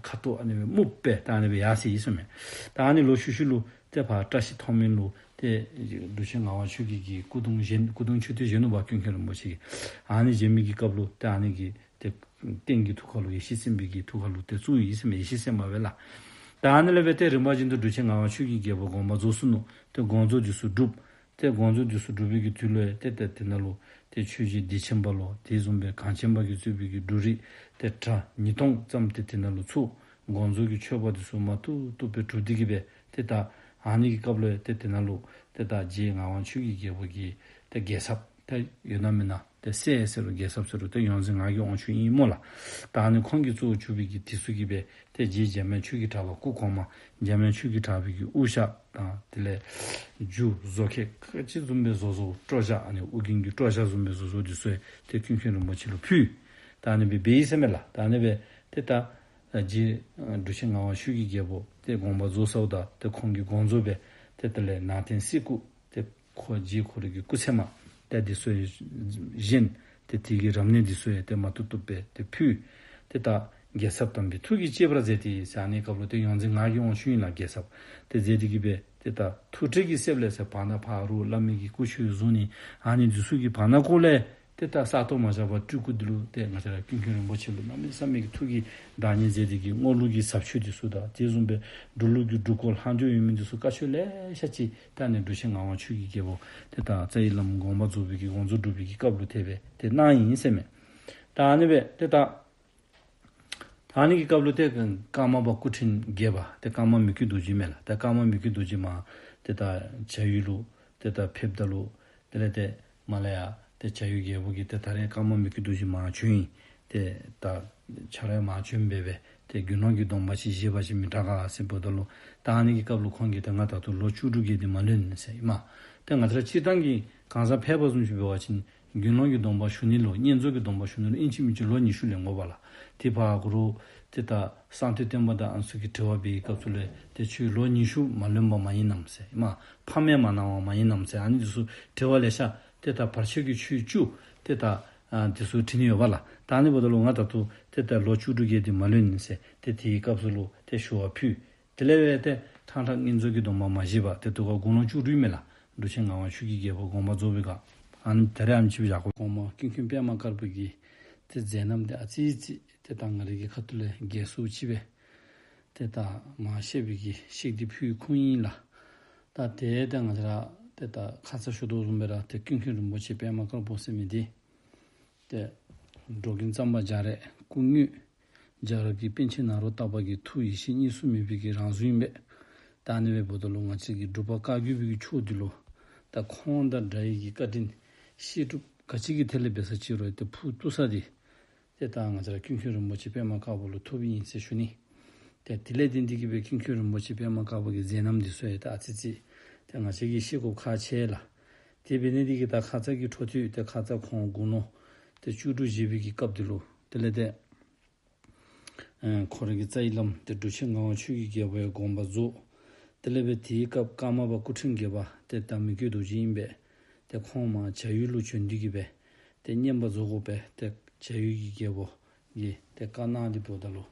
ཁ་དོག་ཨ་ནི་སྦེ་སྨུག་སྦེ་ད་ཨ་ནི་སྦེ་ཡར་སོ་ཡི་ཟེར་མས། ད་ཨ་ནི་ལོག་ཤུལ་ཤུལ་ལུ་ཏེ་ཕར་བཀྲ་ཤིས་མཐོང་སྨོན་ལུ་ཏེ་འབྲུག་ཆེན་ངག་དབང་ཆོས་ཀྱི་གི་སྐུ་གདུང་བཞེངས། སྐུ་གདུང་མཆོད་རྟེན་བཞེངས་ནུག་པ་ཀུན་མཁྱེན་རིན་པོ་ཆེ་གི། ཨ་ནི་བཞེངས་མི་གི་སྐབས་ལུ་ཏེ་ཨ་ནི་གི་ཏེ་རྟེན་གྱི་ཐུགས་ཀ་ལུ་ཡེ་ཤེས་སེམས་དཔའི་གི་ཐུགས་ཀ་ལུ་ཏེ་བཙུགས་ཡི་ཟེར་མས། ཡེ་ཤེས་སེམས་དཔའ་སྦེ་ལགས། ད་ཨ་ནི་ལས་འབད་ཏེ་རིམ་པ་བཞིན་དུ་འབྲུག་ཆེན་ངག་དབང་ཆོས་ཀྱི་རྒྱལ་པོ་དགོངས་པ་རྫོགས་སོ་ནུག། ཏེ་དགོངས་རྫོགས་འདི་ཚུ་གྲུབ། ཏེ་དགོངས་རྫོགས་འདི་ཚུ་གྲུབ་པའི་གི་དུས་ལུ་ཏེ་ཏེ་དེ་ནང་ལུ་ཏེ་ཆོས་རྗེ་བདེ་ཆེན་པ་ལོ་དེ་བཟུམ་སྦེ་གངས་ཅན་པ་གིས་གཙོས་པའི་གི་འབྲུག་རིགས་ཏེ་གྲྭ་ཉིས་སྟོང་ཙམ་ཏེ་དེ་ནང་ལུ་ཚུད། དགོངས་རྫོགས་ཀྱི་མཆོད་པ་འདི་ཚུ་མ་ཐུབ་ཐུབ་སྦེ་གྲུབ་སྟེ་གི་སྦེ་ཏེ་ད་ཨ་ནི་གི་སྐབས་ལུ་ཏེ་དེ་ནང་ལུ་ཏེ་ད་རྗེ་ངག་དབང་ཆོས་ཀྱི་རྒྱལ་པོ་གི་ཏེ་རྒྱལ་ཚབ་ཏེ་ཡོད་ན་མེད་ན་ཏེ་སྲས་ཟེར་རུང་རྒྱལ་ཚབ་ཟེར་རུང་ཏེ་ཡོངས་འཛིན་ངག་གི་དབང་ཕྱུག་ཨིན་སྨོ་ལགས། ད་ཨ་ནི་ཁོང་གིས་གཙོ་བོ་གྱུར་པའི་གི་དེ་ཚུ་གིས་སྦེ་ཏེ་རྗེ་འཇམ་དབྱངས་ཆོས་ཀྱི་གྲགས་པ་སྐུ་གོང་མ་འཇམ་དབྱངས་ཆོས་ཀྱི་གྲགས་པའི་གི་དབུ་ཞྭ་དང་དེ་ལས་རྒྱུ་བཟོ་མཁན་ག་ཅི་བཟུམ་སྦེ་བཟོ་བཟོཝ་སྤྲོ་ཞྭ་ཨ་ནི་ཨོ་རྒྱན་གྱི་སྤྲོ་ཞྭ་བཟུམ་སྦེ་བཟོ་བཟོཝ་འདི་ཚུ་ཡང་ཏེ་ཀུན་མཁྱེན་རིན་པོ་ཆེ་ལུ་ཕུལ། ད་ཨ་ནི་སྦེ་འབད་ཡི་ཟེར་མས་ལགས། ད་ཨ་ནི་སྦེ་ཏེ་ད་རྗེ་འབྲུག་ཆེན་ངག་དབང་ཆོས་ཀྱི་རྒྱལ་པོ་ཏེ་དགོངས་པ་རྫོགས་ཚརཝ་ད་ཏེ་ཁོང་གི་དགོངས་རྫོགས་སྦེ་ཏེ་དེ་ལས་ནང་རྟེན་གསེར་སྐུ་ཏེ་ཁོ་རྗེ་ཁོ་རའི་གི་སྐུ་ཚད་མ་ཏེ་འདི་ཚུ་ཡང་བཞེངས། ཏེ་དེ་གི་རབ་གནས་འདི་ཚུ་ཡང་ཏེ་མ་ཐུབ་ཐུབ་སྦེ་ཏེ་ཕུལ། ཏེ་ད་རྒྱལ་ཚབ་དམ་པའི་ཐུགས་ཀྱི་བཅས་པར་མཛད་དེ་ཟེར་ཨ་ནི་སྐབས་ལུ་ཏེ་ཡོངས་འཛིན་ངག་གི་དབང་ཕྱུག་ཨིན་ལགས་རྒྱལ་ཚབ། ཏེ་མཛད་དེ་གི་སྦེ་ཏེ་ད་ཐུགས་བྲེལ་གྱི་སེལ་ལས་ཟེར་བར་ན་ཕ་རོལ་བླ་མའི་གི་སྐུ་མཆོད་བཟུང་ནི་ཨ་ནི་འདི་ཚུ་གི་བར་ན་ཀོ་ལས་ཏེ་ད་ས་སྟོང་མ་བཞག་པར་སྤྲུལ་སྐུ་འདི་ལུ་ཏེ་ང་བཅས་ར་ཀུན་མཁྱེན་རིན་པོ་ཆེ་ལུ་གནམ་མེད་ས་མེད་ཀྱི་ཐུགས་ཀྱི་བདག་ཉིད་མཛད་དེ་གི་སྔོ་ལུགས་ཀྱི་ཟབ་ཆོས་འདི་ཚུ་དང་དེ་བཟུམ་སྦེ་འབྲུག་ལུགས་ཀྱི་འབྲུག་སྐོར་ལྷག་འཕྲོ་ཡོད་མི་འདི་ཚུ་བཀའ་ཆོས་ལེ་ཤ་ཅིག་ད་ཨ་ནི་འབྲུག་ཆེན་ངག་དབང་ཆོས་ཀྱི་རྒྱལ་པོ་ཏེ་ད་རྩ་བའི་བླ་མ་དགོངས་པ་རྫོགས་པའི་གི་དགོངས་རྫོགས་གྲུབ་པའི་གི་སྐབས་ལུ་དེ་སྦེ་ཏེ་གནང་ཡི་ཟེར་མས། ད་ཨ་ནི་སྦེ་ཏེ་ད་ད་ཨ་ནི་གི་སྐབས་ལུ་ཏེ་ཀརྨ་པ་སྐུ་ཕྲེང་བརྒྱད་པ་ཏེ་ཀརྨ་མི་བསྐྱོད་རྡོ་རྗེ་མས་ལགས། ཏེ་ཀརྨ་མི་བསྐྱོད་རྡོ་རྗེ་མར་ཏེ་ད་བྱ་ཡུལ་ལུ་ཏེ་ད་ཕེབས་ད་ལུ་དེ་ལས་ཏེ་མར་ལས་ཡར་ཏེ་བྱ་ཡུལ་རྒྱལ་པོ་གིས་ཏེ་ད་རེས་ཀརྨ་མི་བསྐྱོད་རྡོ་རྗེ་མར་བྱོན་ཡི། ཏེ་ད་ཁྱོད་ར་མར་བྱོན་སྦེ་སྦེ་ཏེ་དགེ་སློང་གི་སྡོམ་པ་ཅིག་བཞེས་པ་ཅིན་མི་དྲག་ག་ཟེར་འབདཝ་ད་ལུ་ད་ཨ་ནི་གི་སྐབས་ལུ་ཁོང་གིས་ཏེ་ང་ད་ལྟོ་ལོ་བཅུ་དྲུག་བརྒལ་ཏེ་མ་ལོན་ཟེར་ཨིན་མས། ཏེ་ང་བཅས་ར་སྤྱིར་བཏང་གི་གང་ཟག་ཕལ་པ་བཟུམ་ཅིག་འབད་བ་ཅིན་དགེ་སློང་གི་སྡོམ་པ་ཞུ་ནི་ལུ་བསྙེན་རྫོགས་ཀྱི་སྡོམ་པ་ཞུ་ནི་ལུ་ཨིན་ཅི་མིན་ཅི་ལོ་ཉི་ཤུ་ལེན་དགོ་པས་ལགས། དེ་ཕར་གུ་རུ་ཏེ་ད་གསང་སྟེ་སྟོན་པ་དང་ཨ་ནི་ཚུ་གིས་དྲི་བ་འབད་བའི་སྐབས་སུ་ལས་ཏེ་ཁྱོད་ལོ་ཉི་ཤུ་མ་ལོན་པ་མ་ཨིན་ནམ་ཟེར་ཨིན་མས། ཕ་མས་མ་གནང་བ་མ་ཨིན་ནམ་ཟེར་ཨ་ནི་འདི་ཚུ་དྲི་བ་ལེ་ཤ་ཏེ་ད་བར་ཆད་ཀྱི་ཆོས་བཅུ་ཏེ་ད་ཨ་འདི་ཚུ་དྲི་ནི་ཡོད་པས་ལགས། ད་ཨ་ནི་འབདཝ་ད་ལུ་ང་ད་ལྟོ་ཏེ་ད་ལོ་བཅུ་དྲུག་བརྒལ་ཏེ་མ་ལོན་ཟེར་ཏེ་དེའི་སྐབས་སུ་ལུ་ཏེ་ཞུ་བ་ཕུལ། དེ་ལས་འབད་ཏེ་ཕྲང་ཕྲང་བསྙེན་རྫོགས་ཀྱི་སྡོམ་པ་མ་བཞེས་པར་ཏེ་དུས་སྐབས་དགུང་ལོ་བཅུ་དྲུག་མས་ལགས། འབྲུག་ཆེན་ངག་དབང་ཆོས་ཀྱི་རྒྱལ་པོ་དགོངས་པ་རྫོགས་པའི་སྐབས། ཨ་ནི་ད་རེས་ཨ་ནི་ཅིག་སྦེ་བཞག་དགོ། གོང་མ་ཀུན་མཁྱེན་པདྨ་དཀར་པོ་གི་ཏེ་མཛད་རྣམ་འདི་ཨ་ཙི་ཙི་ཏེ་ད་ང་རའི་གི་ཁ་ཐུག་ལས་རྒྱས་སུ་ཅིག་སྦེ་ཏེ་ད་མ་བཤད་པའི་གི་ཤིག་འདི་ཕུལ་ཁུངས་ཨིན་ལགས། ད་དེ་ད་ང་བཅས་ར་ཏེ་ད་ཁ་ཙ་ཞུ་དོ་བཟུམ་སྦེ་ར་ཏེ་ཀུན་མཁྱེན་རིན་པོ་ཆེ་པདྨ་དཀར་པོ་ཟེར་མི་འདི་ཏེ་འགྲོ་མགོན་གཙང་པ་རྒྱ་རས་སྐུ་དངོས། རྒྱལ་རབས་ཀྱི་པཎ་ཆེན་ནཱ་རོ་ཏ་པ་གི་ཐུགས་ཡེ་ཤེས་གཉིས་སུ་མེད་པའི་གི་རང་གཟུགས་ཨིན་པས། ད་ཨ་ནི་སྦེ་འབདཝ་ད་ལུ་ང་བཅས་ཀྱི་འབྲུག་པ་བཀའ་བརྒྱུད་པའི་གི་ཕྱོགས་འདི་ལུ་ད་ཁོང་དང་འདྲ་བའི་གི་བཀའ་དྲིན་བཤད་སྒྲུབ་ག་ཅི་གི་ཐད་ལས་འབད་ས་ཅི་རུང་ཏེ་ཕུགས་གཏུགས་ས་འདི་ཏེ་ད་ང་བཅས་ར་ཀུན་མཁྱེན་རིན་པོ་ཆེ་པདྨ་དཀར་པོ་ལུ་ཐོབ་ཨིན་ཟེར་ཞུ་ནི། ཏེ་དེ་ལས་ཏེ་འདི་གིས་སྦེ་ཀུན་མཁྱེན་རིན་པོ་ཆེ་པདྨ་དཀར་པོ་གི་མཛད་རྣམ་འདི་ཚུ་ཡང་ད་ཨ་ཙི་ཙི་ཏེ་ང་བཅས་ཀྱིས་ཤེས་དགོཔ་ཁག་ཆེ་ལགས། དེ་འབད་ནི་འདི་གིས་ད་ཁ་ཙ་གི་འཕྲོ་མཐུད་ཏེ་ཁ་ཙ་ཁོང་དགུང་ལོ་ཏེ་བཅུ་དྲུག་བཞེས་པའི་གི་སྐབས་འདི་ལུ་དེ་ལས་ཏེ་ཨེ་ཁོ་རའི་གི་རྩ་བའི་བླམ་ཏེ་འབྲུག་ཆེན་ངག་དབང་ཆོས་ཀྱི་རྒྱལ་པོ་ཡང་དགོངས་པ་རྫོགས། དེ་ལས་འབད་དེའི་སྐབས་ཀརྨ་པ་སྐུ་ཕྲེང་བརྒྱད་པ་ཏེ་ད་མི་བསྐྱོད་རྡོ་རྗེ་ཨིན་པས། ཏེ་ཁོང་མར་བྱ་ཡུལ་ལུ་བྱོན་ཏེ་གིས་སྦེ་ཏེ་བསྙེན་པར་རྫོགས་དགོ་པས། ཏེ་བྱ་ཡུལ་གྱི་རྒྱལ་པོ་གིས་ཏེ་བཀའ་གནང་སྟེ་འབདཝ་ད་ལུ་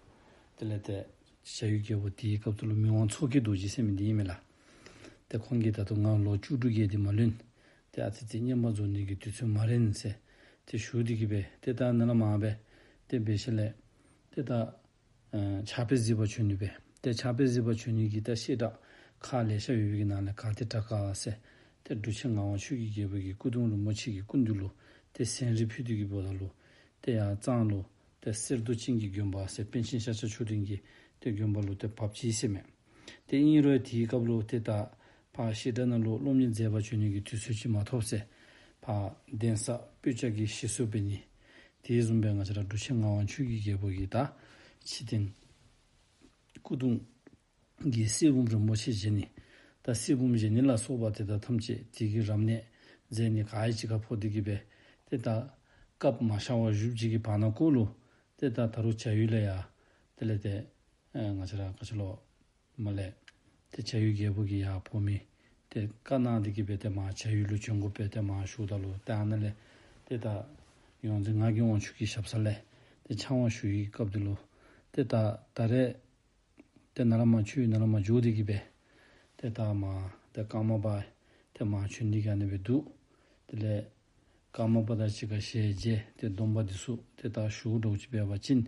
དེ་ལས་ཏེ་བྱ་ཡུལ་རྒྱལ་པོ་དེའི་སྐབས་སུ་ལུ་མི་དབང་མཚོ་སྐྱེས་རྡོ་རྗེ་ཟེར་མི་འདི་ཨིན་མས་ལགས། ཏེ་ཁོང་གིས་ད་ལྟོ་ང་ལོ་བཅུ་དྲུག་བརྒལ་ཏེ་མ་ལོན། ཏེ་ཨ་ཙི་ཙི་བསྙེན་པར་རྫོགས་ནི་གི་དུས་ཚོད་མ་རན་ཟེར་ཏེ་ཞུ་སྟེ་གིས་སྦེ་ཏེ་ད་ནཱ་ལས་མར་སྦེ་ཏེ་འབད་ཞིནམ་ལས་ཏེ་ད་ཨ་ཕྱག་དཔེ་གཟིགས་པར་བྱོན་ནི་སྦེ། ཏེ་ཕྱག་དཔེ་གཟིགས་པར་བྱོན་ནི་གི་ད་བཤད་གྲྭ་ཁག་ལེ་ཤ་ཡོད་པའི་གི་ནང་ལས་ག་ཏེ་དྲག་ག་ཟེར་ཏེ་འབྲུག་ཆེན་ངག་དབང་ཆོས་ཀྱི་རྒྱལ་པོ་གི་སྐུ་གདུང་རིན་པོ་ཆེ་གི་སྐུ་མདུན་ལུ་ཏེ་ཟན་རིལ་ཕུལ་ཏེ་གིས་འབདཝ་ད་ལུ་ཏེ་ཡར་གཙང་ལུ་ཏེ་གསེར་མདོག་ཅན་གྱི་དགོན་པ་ཟེར་པཎ་ཆེན་ཤཱཀྱ་མཆོག་ལྡན་གྱི་ཏེ་དགོན་པ་ལུ་ཏེ་བབས་ཅི་ཟེར་མས། ཏེ་ཨིན་རུང་དེའི་སྐབས་ལུ་ཏེ་ད་ཕར་བཤད་གྲྭ་ནང་ལུ་སློབ་གཉེར་མཛད་པར་བྱོན་ནི་གི་དུས་ཚོད་ཅིག་མ་ཐོབ་ཟེར་ཕར་གདན་ས་སྤོས་སྐྱ་གི་ཞིག་གསོ་འབད་ནི། དེ་བཟུམ་སྦེ་ང་བཅས་ར་འབྲུག་ཆེན་ངག་དབང་ཆོས་ཀྱི་རྒྱལ་པོ་གི་ད་ཕྱི་རྟེན་སྐུ་གདུང་གི་གསེར་བུམ་རིན་པོ་ཆེ་བཞེངས་ནི། ད་གསེར་བུམ་བཞེངས་ནི་ལ་སོགས་པ་དེ་དག་ཐམས་ཅད་དེ་གི་རབ་གནས་མཛད་ནི་ག་ར་གཅིག་ཁར་ཕོག་སྟེ་གིས་སྦེ་ཏེ་ད་སྐབས་མ་ཤར་བར་བཞུགས་ཅིག་གི་བར་ན་ཀོ་ལུ་ཏེ་ད་ད་རུང་བྱ་ཡུལ་ལས་ཡར་དེ་ལས་ཏེ་ཨེ་ང་བཅས་ར་ག་ཅི་ལོ་མར་ལས་ཏེ་བྱ་ཡུལ་རྒྱལ་པོ་གིས་ཡར་འབོ་མི་ཏེ་བཀའ་གནང་སྟེ་གིས་སྦེ་ཏེ་མར་བྱ་ཡུལ་ལུ་བྱོན་དགོ་པས་ཏེ་མར་ཞུཝ་ད་ལུ་ཏེ་ཨ་ནཱ་ལས་ཏེ་ད་ཡོངས་འཛིན་ངག་གི་དབང་ཕྱུག་གི་ཞབས་ས་ལས་ཏེ་ཕྱག་དབང་ཞུ་བའི་སྐབས་འདི་ལུ་ཏེ་ད་ད་རེས་ཏེ་ནཱ་ལས་མར་ཆོས་ནཱ་ལས་མར་འགྱོ་སྟེ་གིས་སྦེ་ཏེ་ད་མར་ཏེ་ཀརྨ་པ་ཏེ་མར་བྱོན་ཏེ་གིས་ཨ་ནི་སྦེ་འདུག། དེ་ལས་ཀརྨ་པ་དང་གཅིག་ཁར་ཞལ་མཇལ་ཏེ་སྡོམ་པ་འདི་ཚུ་ཏེ་ད་ཞུ་དགོཔ་ཅིག་འབད་བ་ཅིན་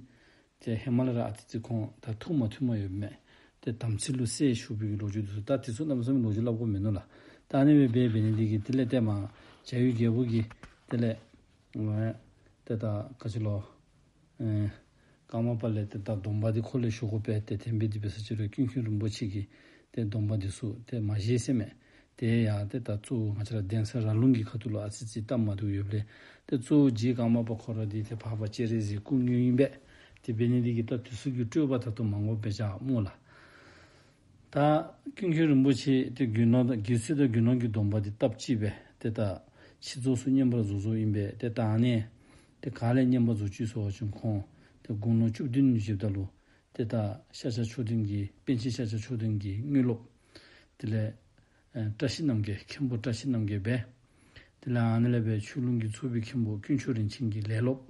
ཏེ་ཧེ་མ་ལས་ར་ཨ་ཙི་ཙི་ཁོང་ད་ཐུགས་མ་མཐུན་པ་ཡོདཔ་མས། ཏེ་དམ་ཚིག་ལུ་སེལ་ཞུགས་པའི་གི་ལོ་རྒྱུས་འདི་ཚུ་ད་དེ་ཚུ་གནམ་མེད་ས་མེད་ལོ་རྒྱུས་སླབ་དགོཔ་མིན་ནུག་ལགས། ད་ཨ་ནི་སྦེ་འབད་འབད་ནི་འདི་གིས་དེ་ལས་ཏེ་མར་བྱ་ཡུལ་རྒྱལ་པོ་གིས་དེ་ལས་ཏེ་ད་ག་ཅི་ལོ་ཨེ་ཀརྨ་པ་ལས་ཏེ་ད་སྡོམ་པ་འདི་ཁོ་ལས་ཞུ་དགོ་པས། ཏེ་དེ་སྦེ་འདི་འབད་ས་ཅི་རུང་ཀུན་མཁྱེན་རིན་པོ་ཆེ་གིས་ཏེ་སྡོམ་པ་འདི་ཚུ་ཏེ་མ་བཞེས་ཟེར་མས། ཏེ་ཡང་ཏེ་ད་གཙོ་བོ་ང་བཅས་ར་གདན་ས་ར་ལུང་གི་ཁ་ཐུག་ལུ་ཨ་ཙི་ཙི་སྟབས་མ་བདེཝ་ཡོདཔ་ལས་ཏེ་གཙོ་བོ་རྗེ་ཀརྨ་པ་ཁོ་ར་འདི་ཏེ་འཕགས་པ་སྤྱན་རས་གཟིགས་སྐུ་དངོས་ཨིན་པས། དེ་འབད་ནི་འདི་གིས་ད་དུས་ཚོད་ཀྱི་སྤྲོས་པ་ད་ལྟོ་མ་དགོཔ་སྦེ་བཞག་སྨོ་ལགས། ད་ཀུན་མཁྱེན་རིན་པོ་ཆེ་ཏེ་དགེ་སློང་དང་དགེ་ཚུལ་དང་དགེ་སློང་གི་སྡོམ་པ་འདི་སྟབས་གཅིག་སྦེ་ཏེ་ད་ཕྱི་རྫོགས་སུ་བསྙེན་པར་རྫོགས་རྫོགསཔ་ཨིན་པས། ཏེ་ད་ཨ་ནི་ཏེ་ག་ལས་བསྙེན་པར་རྫོགས་ཅི་ཟེར་བ་ཅིན་ཁོང་ཏེ་དགུང་ལོ་བཅུ་བདུན་བཞེསཔ་ད་ལུ་ཏེ་ད་ཤཱཀྱ་མཆོག་ལྡན་གྱི་པཎ་ཆེན་ཤཱཀྱ་མཆོག་ལྡན་གྱི་དངོས་སློབ། དེ་ལས་ཨེ་བཀྲ་ཤིས་རྣམ་རྒྱལ་མཁན་པོ་བཀྲ་ཤིས་རྣམ་རྒྱལ་སྦེ། དེ་ལས་ཨ་ནཱ་ལས་སྦེ་ཆོས་ལུང་གི་ཚོགས་པའི་མཁན་པོ་དཀོན་མཆོག་རིན་ཆེན་གྱི་ལས་སློབ།